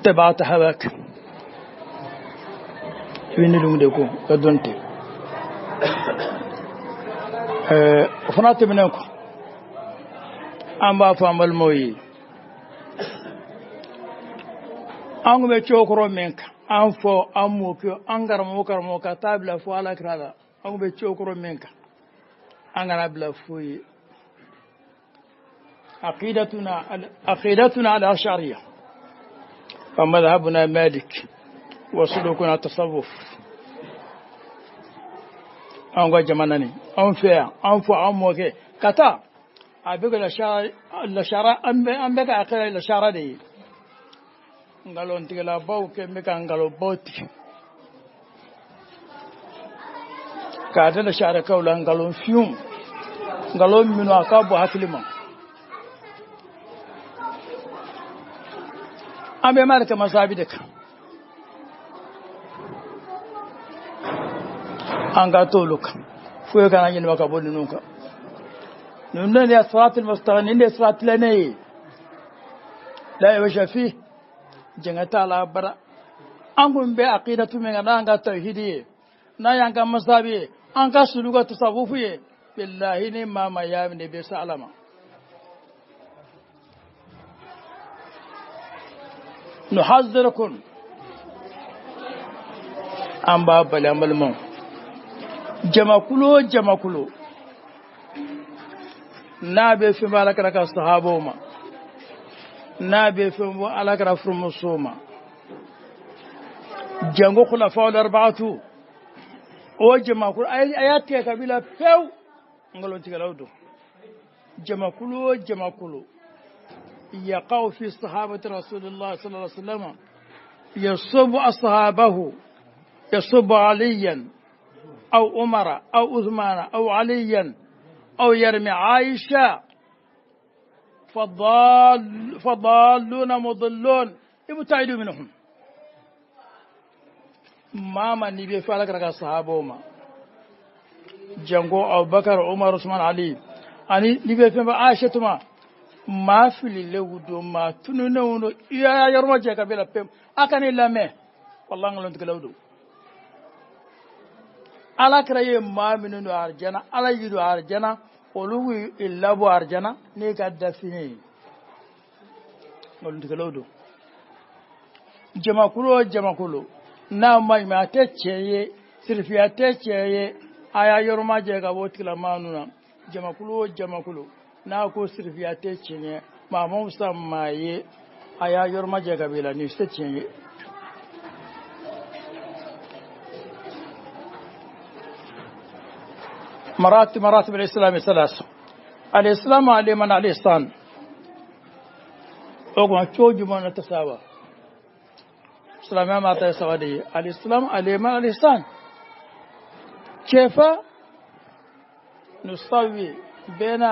تبعت هواك وين لهم دكو كدونتي فنات منكم أم بافهم الموي أنغ بتشوكرو منك أم فو أم موكيو أنغر موكر موكا تابلا فو على كرادا أنغ بتشوكرو منك أنغر بلا فوي. عقيدتنا الأشعرية ومذهبنا مالك وسلوكنا التصوف. أنغ جمانني أم فيا أم فو أم موكي كتا أبيك الأشعرة أم بك عقيدة الأشعرة دي ngalon tigala baw ke me kan ngalo boti ka da shara kawla ngalon fium ngalon minu akabu haklima ambe marka masabi deka anga toluka fuyo kana yin maka bolu nunka nunne ya siratul mustaqim ne siratul lani la yasha fi jangata la bara an be aqidatu men ga tauhidi na yanka masabi an ka suluga tasawufu ye billahi ni mama ya ne be salama nuhazzirukum an ba balamal mun jamakulo jamakulo na be fi malaka ka sahabo ma na be fi alaka furmusoma jango khulafa al arba'atu o jamakul ayat kabila pew ngalon tigalawdo jamakulo jamakulo يقع في صحابة رسول الله صلى الله عليه وسلم يصب أصحابه يصب عليا أو عمر أو عثمان أو عليا أو يرمي عائشة فضالون مضلون ابتعدوا منهم. ما من نبي فعلك رجع صحابهما جنگو أبو بكر عمر عثمان علي أني نبي فعل عائشة ما Maa fililenw don, maa tununnenw don, i y'a yɔrɔ ma jɛ ka bɛ la pewu. A ka ne lamɛn, walahi nkalontigɛlaw don. Ala kɛra ye maa minnu don arijana, Ala y'i don arijana, olu y'i labɔ arijana n'e ka dafiɲɛ ye. Nkalontigɛlaw don. Jamakulu o jamakulu n'a ma ɲuman, a tɛ tiɲɛ ye, sirifiya tɛ tiɲɛ ye, a y'a yɔrɔ ma jɛ ka bɔ o tigilamaa ninnu na. Jamakulu o jamakulu n'a ko sirifiya tɛ tiɲɛ ye, maa ma fisa maa ye, a y'a yɔrɔ ma jɛ ka bɔ i la, nin tɛ tiɲɛ ye. مراتب مراتب الإسلام ثلاثة: الإسلام، الإيمان، الإحسان. O cogo jumɛn na tasawa silamɛya ma ta ye saba de ye: الإسلام، الإيمان، الإحسان. كيف نسوي بين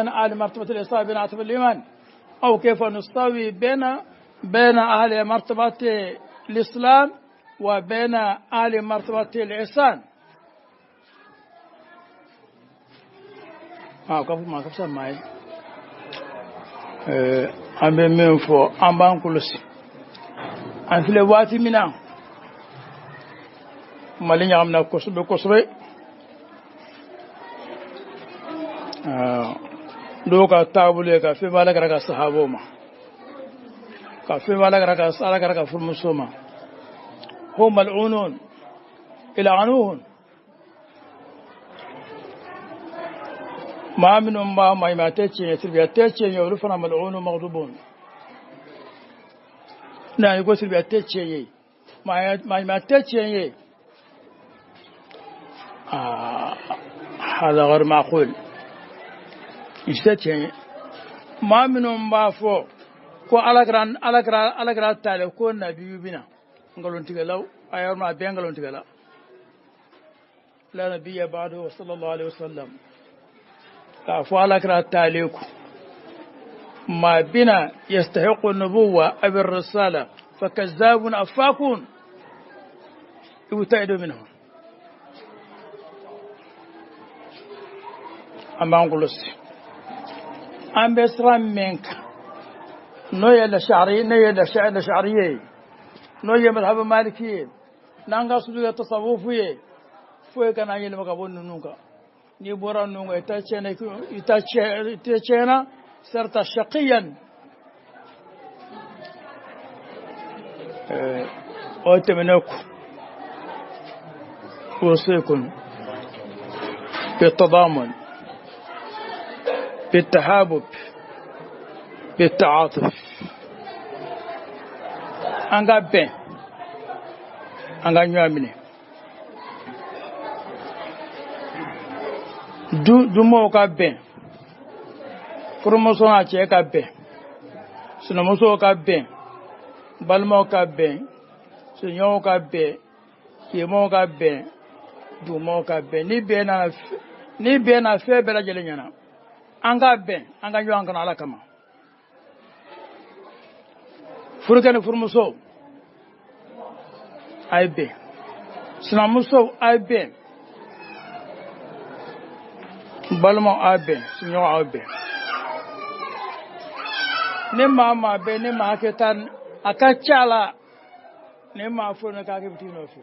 أهل مرتبة الإسلام بين مرتبة الإيمان، أو كيف نسوي بين أهل مرتبة الإسلام وبين أهل مرتبة الإحسان؟ ما كف سماي an bɛ min fɔ, an b'an kɔlɔsi. An filɛ waati min na, Mali ɲagamina kosɛbɛ kosɛbɛ. Dɔw ka taabolo ye ka fɛn bɔ Ala kɛra ka sahabaw ma, ka fɛn bɔ Ala kɛra ka Ala kɛra ka furumuso ma. Hum mal'unun il'anuhun. Maa minnu b'a maɲuman tɛ tiɲɛ ye, siribiya tɛ tiɲɛ ye, olu fana mal'unu maghdubun. N'a ye ko siribiya tɛ tiɲɛ ye, maɲuman tɛ tiɲɛ ye, هذا غير معقول. tɛ tiɲɛ ye. Maa minnu b'a fɔ ko Ala kɛra Ala kɛra Ala kɛra taale ko nabiyu bɛna, nkalontigɛlaw, a yɔrɔ ma a bɛɛ nkalontigɛla. La nabiyya ba'dahu sallallahu alaihi wasallam. K'a fɔ Ala kɛra taale ko maa bɛna yastahiqu nubuwa aw risala fakazabun afakun ibtaidu minhu. An b'an kɔlɔsi. An bɛ sira min kan, n'o ye lashari, n'o ye lashari ye, n'o ye madhhabu maliki ye, n'an ka sulu ye tasawufu ye, foyi kana yɛlɛma ka bɔ ninnu kan. N'i bɔra ninnu kan, i ta tiɲɛna, i ta tiɲɛna, sarta shaqiyan. O tɛmɛnen kɔ, usikum بالتضامن، بالتحابب، بالتعاطف. An ka bɛn, an ka ɲɔgɔn minɛ. Du dunbaw ka bɛn, furumuso n'a cɛ ka bɛn, sinamusow ka bɛn, balimaw ka bɛn, sigiɲɔgɔnw ka bɛn, yenmaw ka bɛn, dugumaw ka bɛn. Ni bɛn nana, ni bɛn na, fɛn bɛɛ lajɛlen ɲɛna. An ka bɛn, an ka ɲɔgɔn kanu Ala kama. Furukɛ ni furumuso, a ye bɛn. Sinamusow, a ye bɛn. Balimaw, a ye bɛn. Sigiɲɔgɔnw, a ye bɛn. Ni maa maa bɛ ni maa hakɛ taa, a ka ca la ni maa fɔ ne k'a kɛ bɛ t'i nɔfɛ.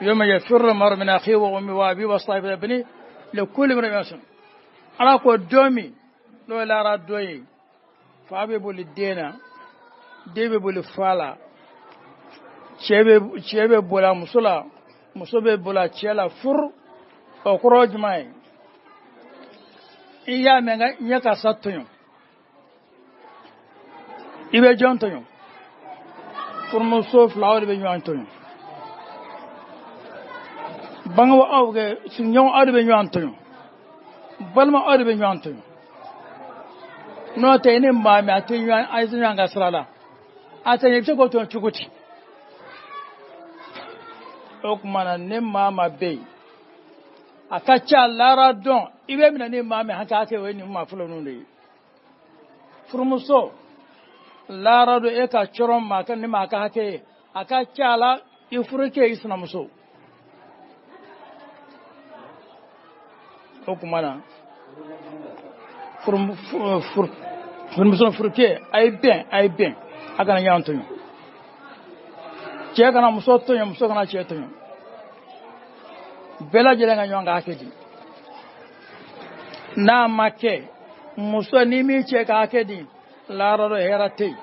يوم يفر المرء من أخيه وأمه وأبيه وصاحبته وبنيه لكل امرئ منهم. Ala ko don min n'o ye lahara don ye, fa bɛ boli den na, den bɛ boli fa la, cɛ bɛ boli a muso la, muso bɛ boli a cɛ la. Furu o kɔrɔ ye jumɛn ye? I y'a mɛn n ye karisa tɔɲɔ, i bɛ jɔn tɔɲɔ? Furumuso fila, aw de bɛ ɲɔgɔn tɔɲɔ. Bangebaw, aw kɛ sigiɲɔgɔn, aw de bɛ ɲɔgɔn tɔɲɔ. Balima, aw de bɛ ɲɔgɔn tɔɲɔ. N'o tɛ, i ni maa min a tɛ ɲɔgɔn, a tɛ ɲɔgɔn ka sira la, a tɛ ɲɛ, i bɛ se k'o tɔɲɔ cogo di? O tuma na, ni maa maa bɛ yen, a ka ca lahara dɔn, i bɛ minɛ ni maa min hakɛ hakɛ, o ye nin maa fɔlɔ ninnu de ye. Furumuso, lahara don, e ka cɔrɔn maa kan ni maa ka hakɛ ye, a ka ca la i furukɛ, i sinamuso. O tuma na, Furumuso furukɛ a ye bɛn a ye bɛn a kana ɲɔgɔn tɔɲɔ cɛ kana muso tɔɲɔ muso kana cɛ tɔɲɔ bɛɛ lajɛlen ka ɲɔgɔn ka hakɛ di n'a ma kɛ muso ni min cɛ ka hakɛ di lahara dɔ hɛrɛ tɛ yen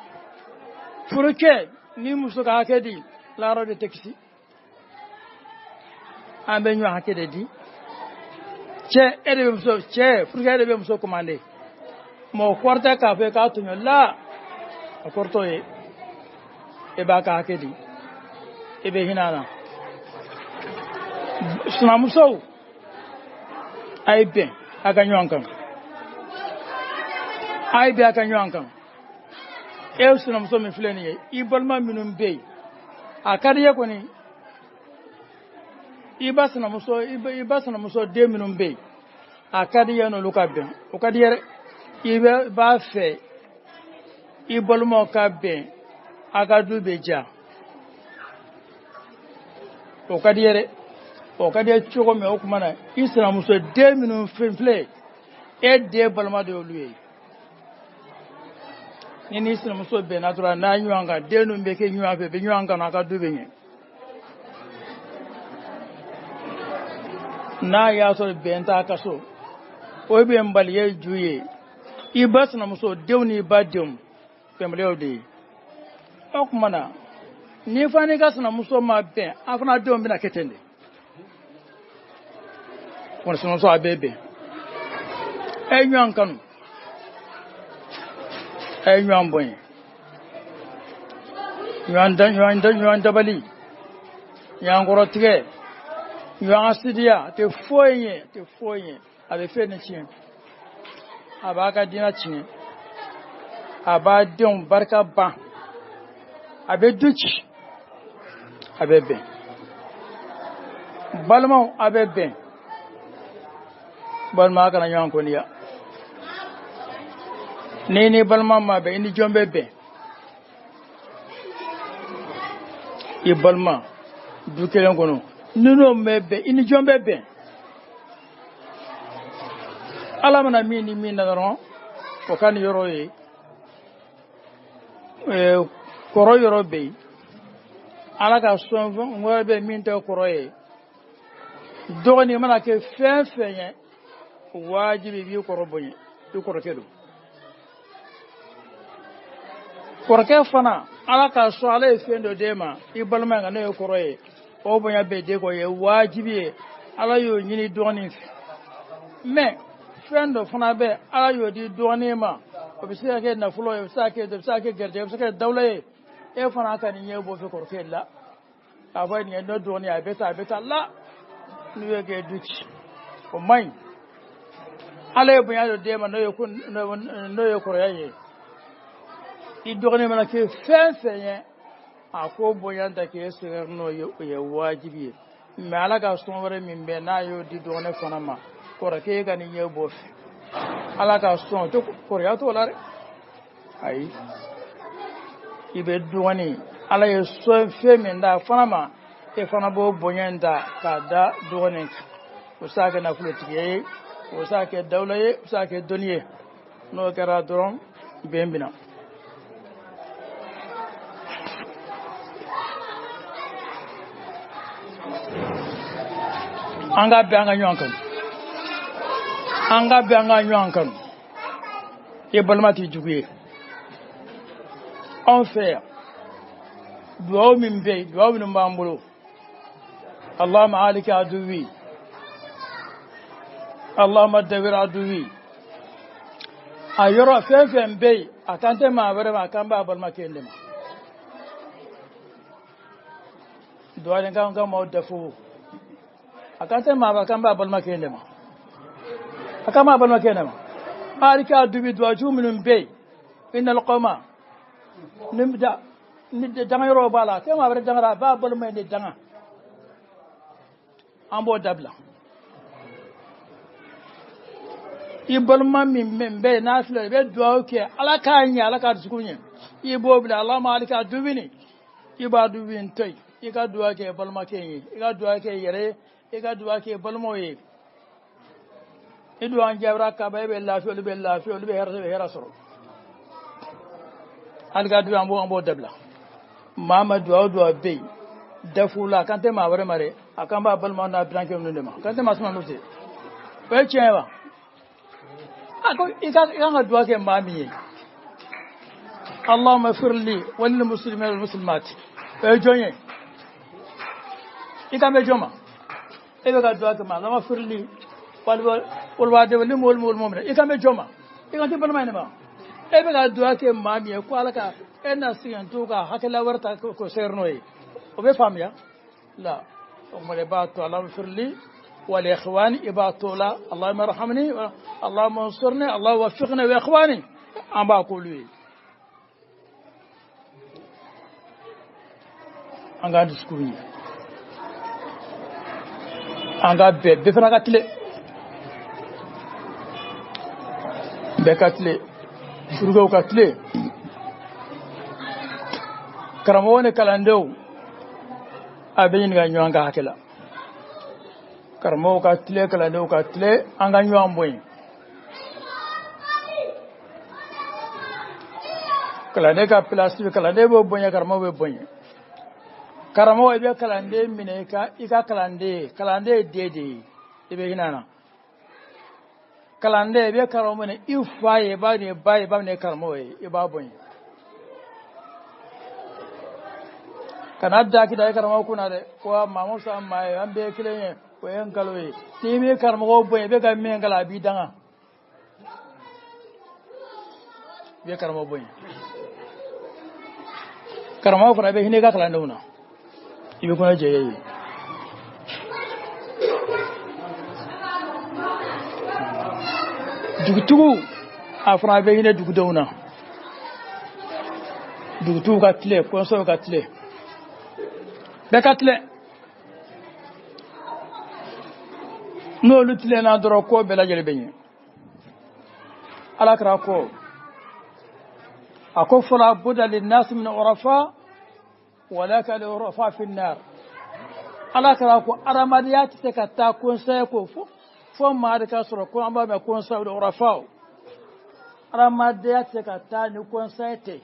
furukɛ ni muso ka hakɛ di lahara dɔ tɛ kisi an bɛ ɲɔgɔn hakɛ de di cɛ e de bɛ muso cɛ furukɛ e de bɛ muso commandé mɔgɔ kɔrɔ tɛ k'a fɔ i k'a tɔɲɔ la a kɔrɔ t'o ye e b'a ka hakɛ di i bɛ hinɛ a la sinamusow a ye bɛn a ka ɲɔgɔn kan a ye bɛn a ka ɲɔgɔn kan e sinamuso min filɛ nin ye i balima minnu bɛ yen a ka di i ye kɔni i ba sinamuso i ba sinamuso den minnu bɛ yen a ka di i ye n'olu ka bɛn o ka di yɛrɛ i b'a fɛ i balimaw ka bɛn a ka du bɛ diya o ka di yɛrɛ o ka di ye cogo min o tuma na i sinamuso den minnu filɛ e den balima de y'olu ye ni n'i sinamuso bɛnna dɔrɔn n'a ɲɔgɔn kan den ninnu bɛ kɛ ɲɔgɔn fɛ bɛ ɲɔgɔn kan a ka du bɛ ɲɛ n'a y'a sɔrɔ bɛn t'a ka so o ye bɛnbaliya ju ye i ba sinamuso denw n'i ba denw bɛnbaliyaw de ye o tuma na n'i fana n'i ka sinamuso ma bɛn a fana denw bɛna kɛ ten de kɔni sinamuso a bɛɛ bɛn a ye ɲɔgɔn kanu a ye ɲɔgɔn bonya ɲɔgɔn dabali ɲɔgɔn kɔrɔtigɛ ɲɔgɔn sidiya a tɛ foyi ɲɛ a tɛ foyi ɲɛ a bɛ fɛn de tiɲɛ a b'a ka diinɛ tiɲɛ a b'a denw barika ban a bɛ du ci a bɛ bɛn balimaw a bɛ bɛn balima a kana ɲɔgɔn kɔniya ni ni balima ma bɛn i ni jɔn bɛ bɛn i balima du kelen kɔnɔ ni n'o bɛ bɛn i ni jɔn bɛ bɛn ala mana min ni min na dɔrɔn o ka nin yɔrɔ ye kɔrɔ yɔrɔ bɛ yen ala ka sɔn wɛrɛ bɛ min tɛ kɔrɔ ye dɔgɔnin mana kɛ fɛn fɛn ye wajibi i b'i kɔrɔ bonya i kɔrɔkɛ don kɔrɔkɛ fana ala ka sɔn ala ye fɛn dɔ d'e ma i balima kan n'o ye kɔrɔ ye o bonya bɛ den kɔ ye wajibi ye ala y'o ɲini dɔgɔnin fɛ mɛ fɛn dɔ fana bɛ ala y'o di dɔgɔnin ma o bɛ se ka kɛ nafolo ye o bɛ se ka kɛ o bɛ se ka kɛ garijɛgɛ o bɛ se ka kɛ dawula ye e fana ka nin ɲɛ bɔ fɛ kɔrɔkɛ la k'a fɔ nin ye ne dɔgɔnin ye a bɛ tan a bɛ tan la n'u ye kɛ du ci o man ɲi ala ye bonya dɔ d'e ma n'o ye kɔrɔya ye i dɔgɔnin mana kɛ fɛn fɛn ye a ko bonya ta k'e sɛgɛrɛ n'o ye o ye wajibi ye mɛ ala ka sɔn wɛrɛ min bɛ n'a y'o di dɔgɔnin fana ma kɔrɔkɛ ka nin ɲɛ bɔ fɛ ala ka sɔn to kɔrɔya t'o la dɛ ayi i bɛ dɔgɔnin ala ye sɔn fɛn min d'a fana ma e fana b'o bonya in ta k'a da dɔgɔnin kan o bɛ se ka kɛ nafolotigiya ye o bɛ se ka kɛ dawula ye o bɛ se ka kɛ dɔnni ye n'o kɛra dɔrɔn bɛn bɛ na. An ka bɛn an ka ɲɔgɔn kanu an ka bɛn an ka ɲɔgɔn kanu i balima t'i jugu ye anw fɛ yan duwawu min bɛ yen duwawu minnu b'an bolo Allahumma alika aduwi Allahumma dawir aduwi a yɔrɔ fɛn fɛn bɛ yen a kan tɛ maa wɛrɛ ma a kan b'a balimakɛ de ma duwawu nin kan ka maaw dafu a kan tɛ maa a kan b'a balimakɛ de ma a kan b'a balimakɛ de ma alika aduwi duwawu minnu bɛ yen innal qawma ni da ni danga yɔrɔ b'a la fɛn maa wɛrɛ dangara a b'a balima in de danga an b'o dabila i balima min bɛ yen n'a filɛ i bɛ duwawu kɛ ala k'a ɲɛ ala k'a dusukun ɲɛ i b'o bila ala ma ali k'a dumuni i b'a dumuni to yen i ka duwawu kɛ balimakɛ ye i ka duwawu kɛ i yɛrɛ ye i ka duwawu kɛ balimaw ye Ni duwa an jaabira kaba e bɛ lafiya, olu bɛ lafiya, olu bɛ hɛrɛ sɔrɔ, hɛrɛ sɔrɔ. Hali ka duwa an b'o dabila. Maa ma duwa o duwa bɛ yen dafu la a kan tɛ maa wɛrɛ ma dɛ, a kan b'a balima n'a birankɛ ninnu de ma, a kan tɛ maa suma n'u tɛ. O ye tiɲɛ ye wa? A ko i kan ka duwa kɛ maa min ye, Allahumma firli walil muslimina wal muslimat, o ye jɔn ye? I kan bɛ jɔn ma? E bɛ ka duwa kɛ ma Allahumma firli walwalwal mu'minin, i kan bɛ jɔn ma? I kan tɛ balima in de ma. E bɛ ka duwa kɛ maa min ye ko Ala ka e na sigi to ka hakilila wɛrɛ ta k'o sɛgɛrɛ n'o ye, o bɛ faamuya la. O kuma i b'a to Allahumma firli wal ikhwani, i b'a to la Allahumma arhamni, Allahumma ansurni, Allahumma waffiqni wa ikhwani, an b'a k'olu ye. An k'an dusukun ye, an ka bɛn, bɛɛ fana ka tile, bɛɛ ka tile, furukew ka tile, karamɔgɔ ni kalandenw a bɛ ɲininka ɲɔgɔn ka hakɛ la. Karamɔgɔw ka tile, kalandenw ka tile, an ka ɲɔgɔn bonya. Kalanden ka pilasi bɛ, kalanden bɛ bonya, karamɔgɔ bɛ bonya. Karamɔgɔ i bɛ kalanden minɛ i ka kalanden ye, kalanden ye den de ye, i bɛ hinɛ a na. Kalanden i bɛ karamɔgɔ minɛ i fa ye, i b'a minɛ ba ye, i b'a minɛ karamɔgɔ ye, i b'a bonya. Kana daki da i karamɔgɔ kunna dɛ, ko maa ma fisa maa ye, an bɛɛ ye kelen ye, o ye nkalon ye. N'i bɛ karamɔgɔ bonya, i bɛ ka min kalan a b'i danga, i bɛ karamɔgɔ bonya. Karamɔgɔ fana bɛ hinɛ i ka kalandenw na, i bɛ kɔnɔ jɛ ye. Dugutigiw a fana bɛ hinɛ dugudenw na, dugutigiw ka tile, kɔnsɔw ka tile, bɛɛ ka tile. N'olu tilenna dɔrɔn ko bɛɛ lajɛlen bɛ ɲɛ. Ala kɛra ko a ko fala budda linnasi min urafa walaka li urafa fi nnar. Ala kɛra ko adamadenya tɛ se ka taa conseil ko fo maa de ka sɔrɔ ko an b'a mɛn conseil de urafa. Adamadenya tɛ se ka taa ni conseil tɛ.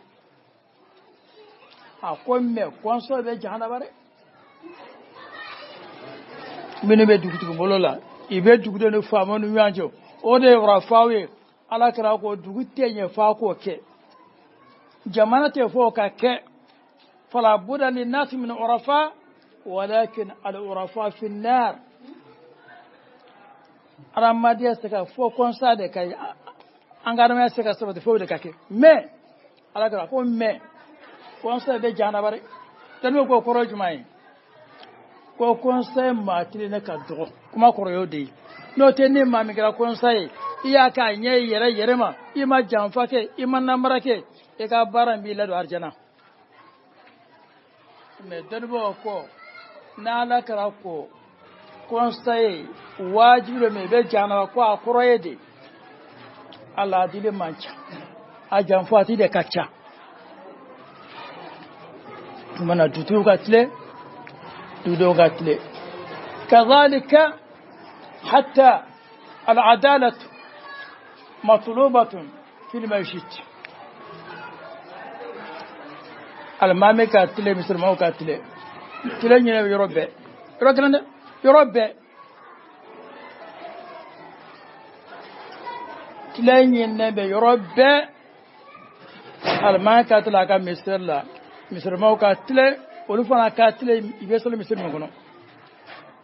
A ko mɛ conseil bɛ jahanaba dɛ. Minnu bɛ dugutigi bolo la, i bɛ dugudenw ni faamaw ni ɲɔgɔn cɛ, o de ye urafaw ye. Ala kɛra ko dugu tɛ ɲɛ f'a k'o kɛ, jamana tɛ fɔ o ka kɛ. Fala budda linnasi min urafa walakin al urafa fi nnar. Adamadenya se ka fɔ kɔnsa de ka an ka adamadenya se ka sabati fo de ka kɛ. Mɛ ala kɛra ko mɛ kɔnsa bɛ jahanaba dɛ. Tɛnɛ ko kɔrɔ jumɛn ye? Ko kɔnsa maa tilennen ka dɔgɔ, kuma kɔrɔ y'o de ye. N'o tɛ ni maa min kɛra kɔnsa ye, i y'a k'a ɲɛ yɛrɛ yɛrɛ ma, i ma janfa kɛ, i ma namara kɛ, i ka baara in b'i ladon arijana. Mɛ dɔnnibagaw ko n'ala kɛra ko kɔnsa ye wajibi don, mɛ i bɛ jahanaba, ko a kɔrɔ ye de a laadili man ca, a janfa de ka ca. Tuma na dutigiw ka tile, dugudenw ka tile. Kazalika hatta al-adalatu matlubatun fil masjid. Alimami ka tile, musulmanw ka tile, tile ɲinɛ bɛ yɔrɔ bɛɛ, yɔrɔ kelen dɛ, yɔrɔ bɛɛ tile ɲinɛ bɛ yɔrɔ bɛɛ. Alimami ka tile a ka misiri la, musulmanw ka tile, olu fana ka tile, i bɛ seli misiri min kɔnɔ.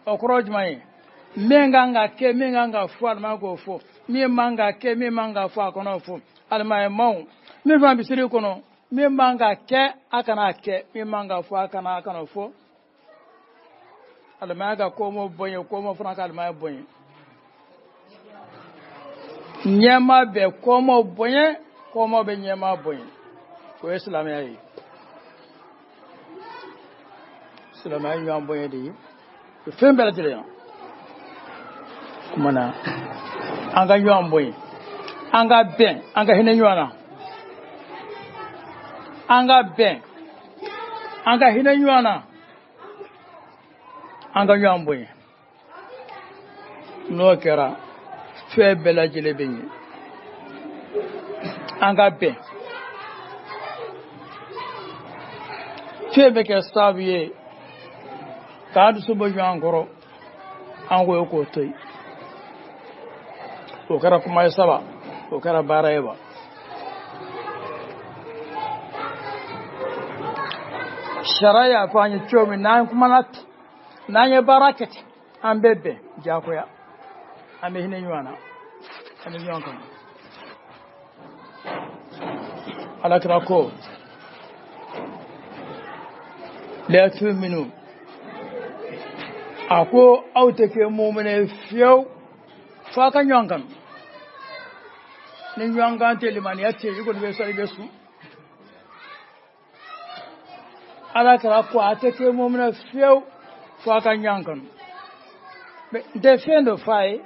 O kɔrɔ ye jumɛn ye? Min kan ka kɛ, min kan ka fɔ, alimami k'o fɔ. Min man ka kɛ, min man ka fɔ, a kana o fɔ. Alimami min fana misiri kɔnɔ, min man ka kɛ, a kana kɛ, min man ka fɔ, a kana o fɔ. Alimami ka ko bonya, ko fana ka alimami bonya. Ɲɛmaa bɛ kɔmɔ bonya, kɔmɔ bɛ ɲɛmaa bonya. O ye silamɛya ye. Silamɛya ɲɔgɔn bonya de ye fɛn bɛɛ lajɛlen ye. Kuma na an ka ɲɔgɔn bonya, an ka bɛn, an ka hinɛ ɲɔgɔn na, an ka bɛn, an ka hinɛ ɲɔgɔn na, an ka ɲɔgɔn bonya. N'o kɛra Fɛn bɛɛ lajɛlen bɛ ɲɛ. An ka bɛn. Fɛn bɛ kɛ sababu ye k'an dusu bɔ ɲɔgɔn kɔrɔ, an ko ye k'o to yen. O kɛra kuma ye saba, o kɛra baara ye wa. Sariya y'a fɔ an ye cogo min, n'an kumana ten, n'an ye baara kɛ ten, an bɛ bɛn diyagoya, an bɛ hinɛ ɲɔgɔn na, an bɛ ɲɔgɔn kanu. Ala kira ko la tu'minu, a ko aw tɛ kɛ mumini ye fiyewu f'a ka ɲɔgɔn kanu. Ni ɲɔgɔn kan tɛ, limaniya tɛ, i kɔni bɛ sɔrɔ i bɛ sun. Ala kira ko a tɛ kɛ mumini ye fiyewu f'a ka ɲɔgɔn kanu. N tɛ fɛn dɔ f'a ye,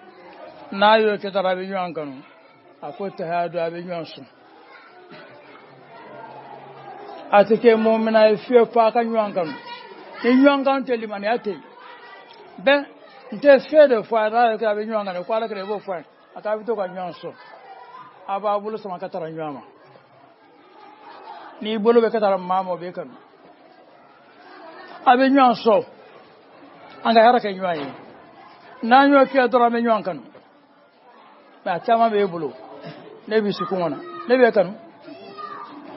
n'a y'o kɛ dɔrɔn a bɛ ɲɔgɔn kanu. A ko tahadu, a bɛ ɲɔgɔn sɔn. A tɛ kɛ mumina ye fiyewu f'a ka ɲɔgɔn kanu. Ni ɲɔgɔn kanu tɛ, limaniya tɛ yen. Bɛn n tɛ fɛn dɔ fɔ a ye, n'a y'o kɛ a bɛ ɲɔgɔn kanu. Ko ala kira i b'o fɔ a ye, a k'a bɛ to ka ɲɔgɔn sɔn. A b'a bolo sama ka taara ɲɔgɔn ma. N'i bolo bɛ ka taara maa ma, o b'e kanu. A bɛ ɲɔgɔn sɔn, an ka hɛrɛ kɛ ɲɔgɔn ye. N'an y'o kɛ dɔrɔn, an bɛ ɲɔgɔn kanu. Mɛ a caman b'e bolo, ne b'i si kɔngɔ na, ne b'e kanu,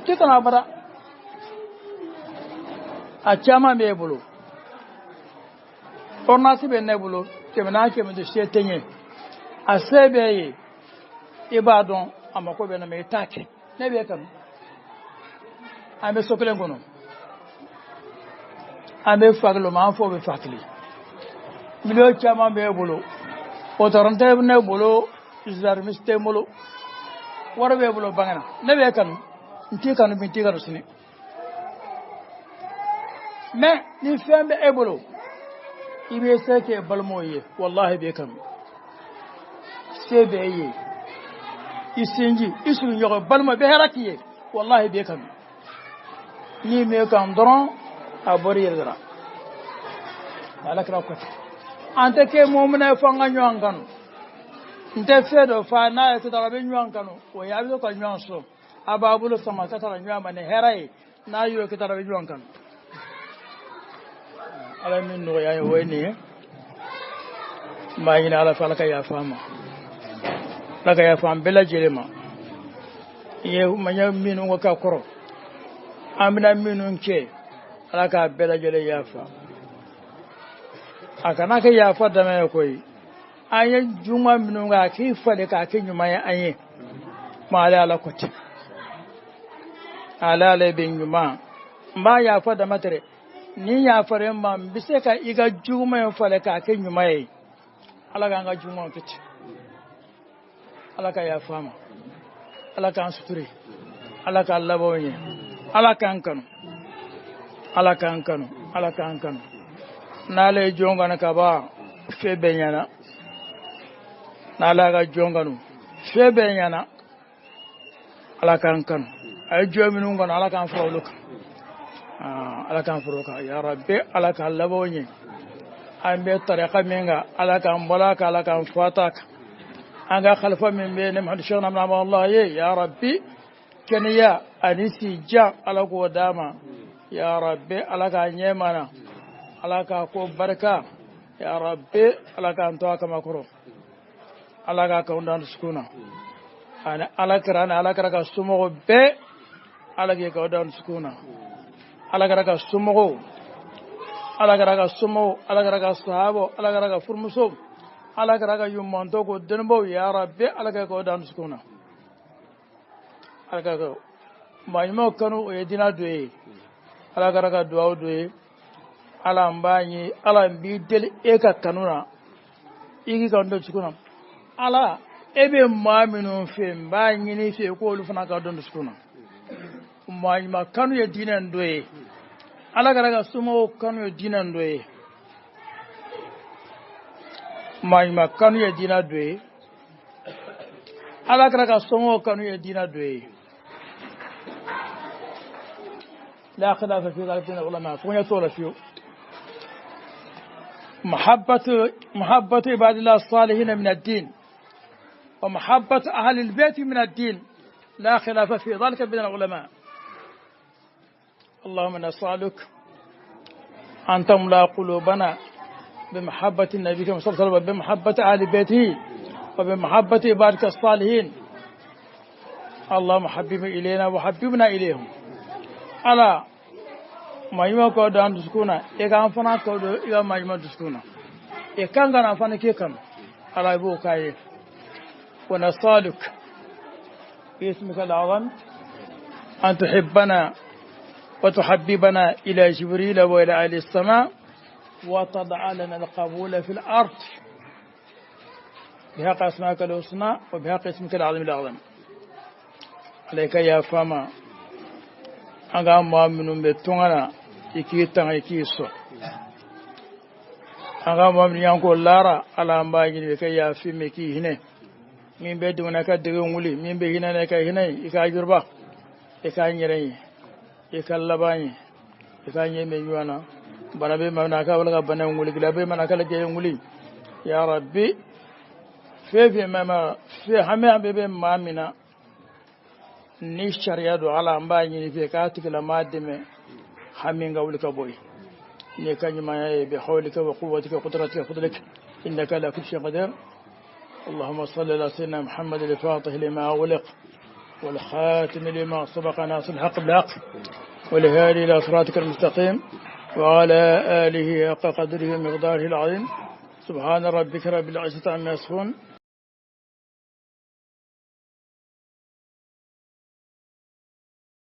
t'i kanu abada. A caman b'e bolo, ordonnance bɛ ne bolo, 400 n'a 500, se tɛ n ye. A se b'e ye, i b'a dɔn a mako bɛ na, mɛ i t'a kɛ. Ne b'e kanu. An bɛ so kelen kɔnɔ, an bɛ fa kelen, an fɔ bɛ fa kelen. Miliyɔn caman b'e bolo, o dɔrɔn tɛ ne bolo, gendarme tɛ n bolo, wari b'e bolo bange na. Ne b'e kanu, n t'i kanu bi, n t'i kanu sini. Mɛ ni fɛn bɛ e bolo, i bɛ se k'e balimaw ye, walahi b'e kanu. Se b'e ye, i sinji, i sigiɲɔgɔn, balima bɛ hɛrɛ k'i ye, walahi b'e kanu. N'i m'e kanu dɔrɔn, a bɔr'i yɛrɛ de la. Ala kira ko ten, an tɛ kɛ mumina ye fo an ka ɲɔgɔn kanu. N tɛ fɛn dɔ fɔ n'a ye dɔrɔn, a bɛ ɲɔgɔn kanu. O ye a bɛ to ka ɲɔgɔn sɔn, a b'a bolo sama ka taara ɲɔgɔn ma ni hɛrɛ ye. N'a y'o kɛ dɔrɔn, a bɛ ɲɔgɔn kanu. Ala ye min nɔgɔya ye, o ye nin ye. N b'a ɲini Ala fɛ, Ala ka yafa an ma, Ala ka yafa an bɛɛ lajɛlen ma. I ye maɲɛ minnu ko ka kɔrɔ, an bɛna minnu kɛ, Ala k'a bɛɛ lajɛlen yafa. A kana kɛ yafa dama ye koyi. An ye juma minnu kɛ, a k'i falen k'a kɛ ɲuman ye an ye. Ma ale Ala ko ten, ale Ala bɛ ɲuman. N b'a yafa dama tɛ dɛ, ni yafara n ma, n bɛ se ka i ka juguman in falen k'a kɛ ɲuman ye. Ala k'an ka jugumanw kɛ ten. Ala ka yafa an ma, Ala k'an suture, Ala k'an labanw ɲɛ, Ala k'an kanu, Ala k'an kanu, Ala k'an kanu. N'ale ye jɔn kanu ka ban, fɛn bɛɛ ɲɛna. N'ale y'a ka jɔn kanu, fɛn bɛɛ ɲɛna. Ala k'an kanu. A ye jɔn minnu kanu, Ala k'an fara olu kan. Ala k'an fara olu kan. Ya Rabbi, Ala k'an labanw ɲɛ. An bɛ tarika min kan, Ala k'an bɔla kan, Ala k'an fata kan. An ka khalifa min bɛ ne Mahadi Sheikh Namna Allah ye, ya Rabbi, kɛnɛya ani si jan, Ala k'o d'a ma. Ya Rabbi, Ala k'a ɲɛ mana, Ala k'a ko barika. Ya Rabbi, Ala k'an to a kama kɔrɔ, Ala k'a kanu d'an dusukun na. Ani Ala kira, ani Ala kira ka somɔgɔw bɛɛ, Ala k'i kanu d'an dusukun na. Ala kira ka somɔgɔw, Ala kira ka somɔgɔw, Ala kira ka sahabaw, Ala kira ka furumusow, Ala kira ka ɲumantɔ ko dɔnnibaw, ya Rabbi, Ala k'i kanu d'an dusukun na. Ala ka kɛ maa ɲumanw kanu, o ye diinɛ dɔ ye. Ala kira ka duwawu dɔ ye. Ala n b'a ɲini, Ala n b'i deli e ka kanu na, i k'i kanu don dusukun na. Ala, e bɛ maa minnu fɛ, n b'a ɲini i fɛ k'olu fana ka dɔn dusukun na. Maa ɲuman kanu ye diinɛ dɔ ye. Ala kira ka somɔgɔw kanu ye diinɛ dɔ ye. Maa ɲuman kanu ye diinɛ dɔ ye. Ala kira ka somɔgɔw kanu ye diinɛ dɔ ye. لا خلاف في ذلك بين العلماء. فهو يطول فيه محبة عباد الله الصالحين من الدين. ومحبة أهل البيت من الدين، لا خلاف في ذلك بين العلماء. اللهم نسألك أن تملأ قلوبنا بمحبة النبي صلى الله عليه وسلم، بمحبة أهل بيته، وبمحبة عبادك الصالحين. اللهم حبب إلينا وحببنا إليهم. Ala maɲuman k'o don an dusukun na, i k'an fana k'o don i ka maɲuman dusukun na, i kan ka na fana k'e kanu. Ala i b'o k'a ye. ونسألك باسمك الأعظم أن تحبنا وتحببنا إلى جبريل وإلى أهل السماء، وتضع لنا القبول في الأرض بحق أسمائك الحسنى وبحق اسمك العظيم الأعظم. عليك يا فما an ka maa minnu bɛ tunga na, i k'i tanga, i k'i sɔn. An ka maa minnu y'an ko lara, Ala an b'a ɲini i ka yafi mɛ, k'i hinɛ. Min bɛ dɛmɛ ka dege wuli, min bɛ hinɛ na, i ka hinɛ, i ka juruba, i k'a ɲɛrɛ ye, i ka laban ye, i k'a ɲɛ mɛ ɲɔgɔn na. Bana bɛ maa na, a ka wala ka bana in wuli, gɛlɛya bɛ maa na, a ka lajɛ in wuli. Ya Rabbi, fɛn fɛn ma fɛn hami hami bɛ maa min na ni sariya don, Ala an b'a ɲini fɛ k'a tigilamaa dɛmɛ hami ka wuli ka bɔ yen ni ka ɲumanya ye. بحولك وقوتك وقدرتك وفضلك إنك على كل شيء قدير. اللهم صل على سيدنا محمد الفاتح لما أغلق، والخاتم لما سبق، ناصر الحق بالحق، والهادي إلى صراطك المستقيم، وعلى آله حق قدره ومقداره العظيم. سبحان ربك رب العزة عما يصفون.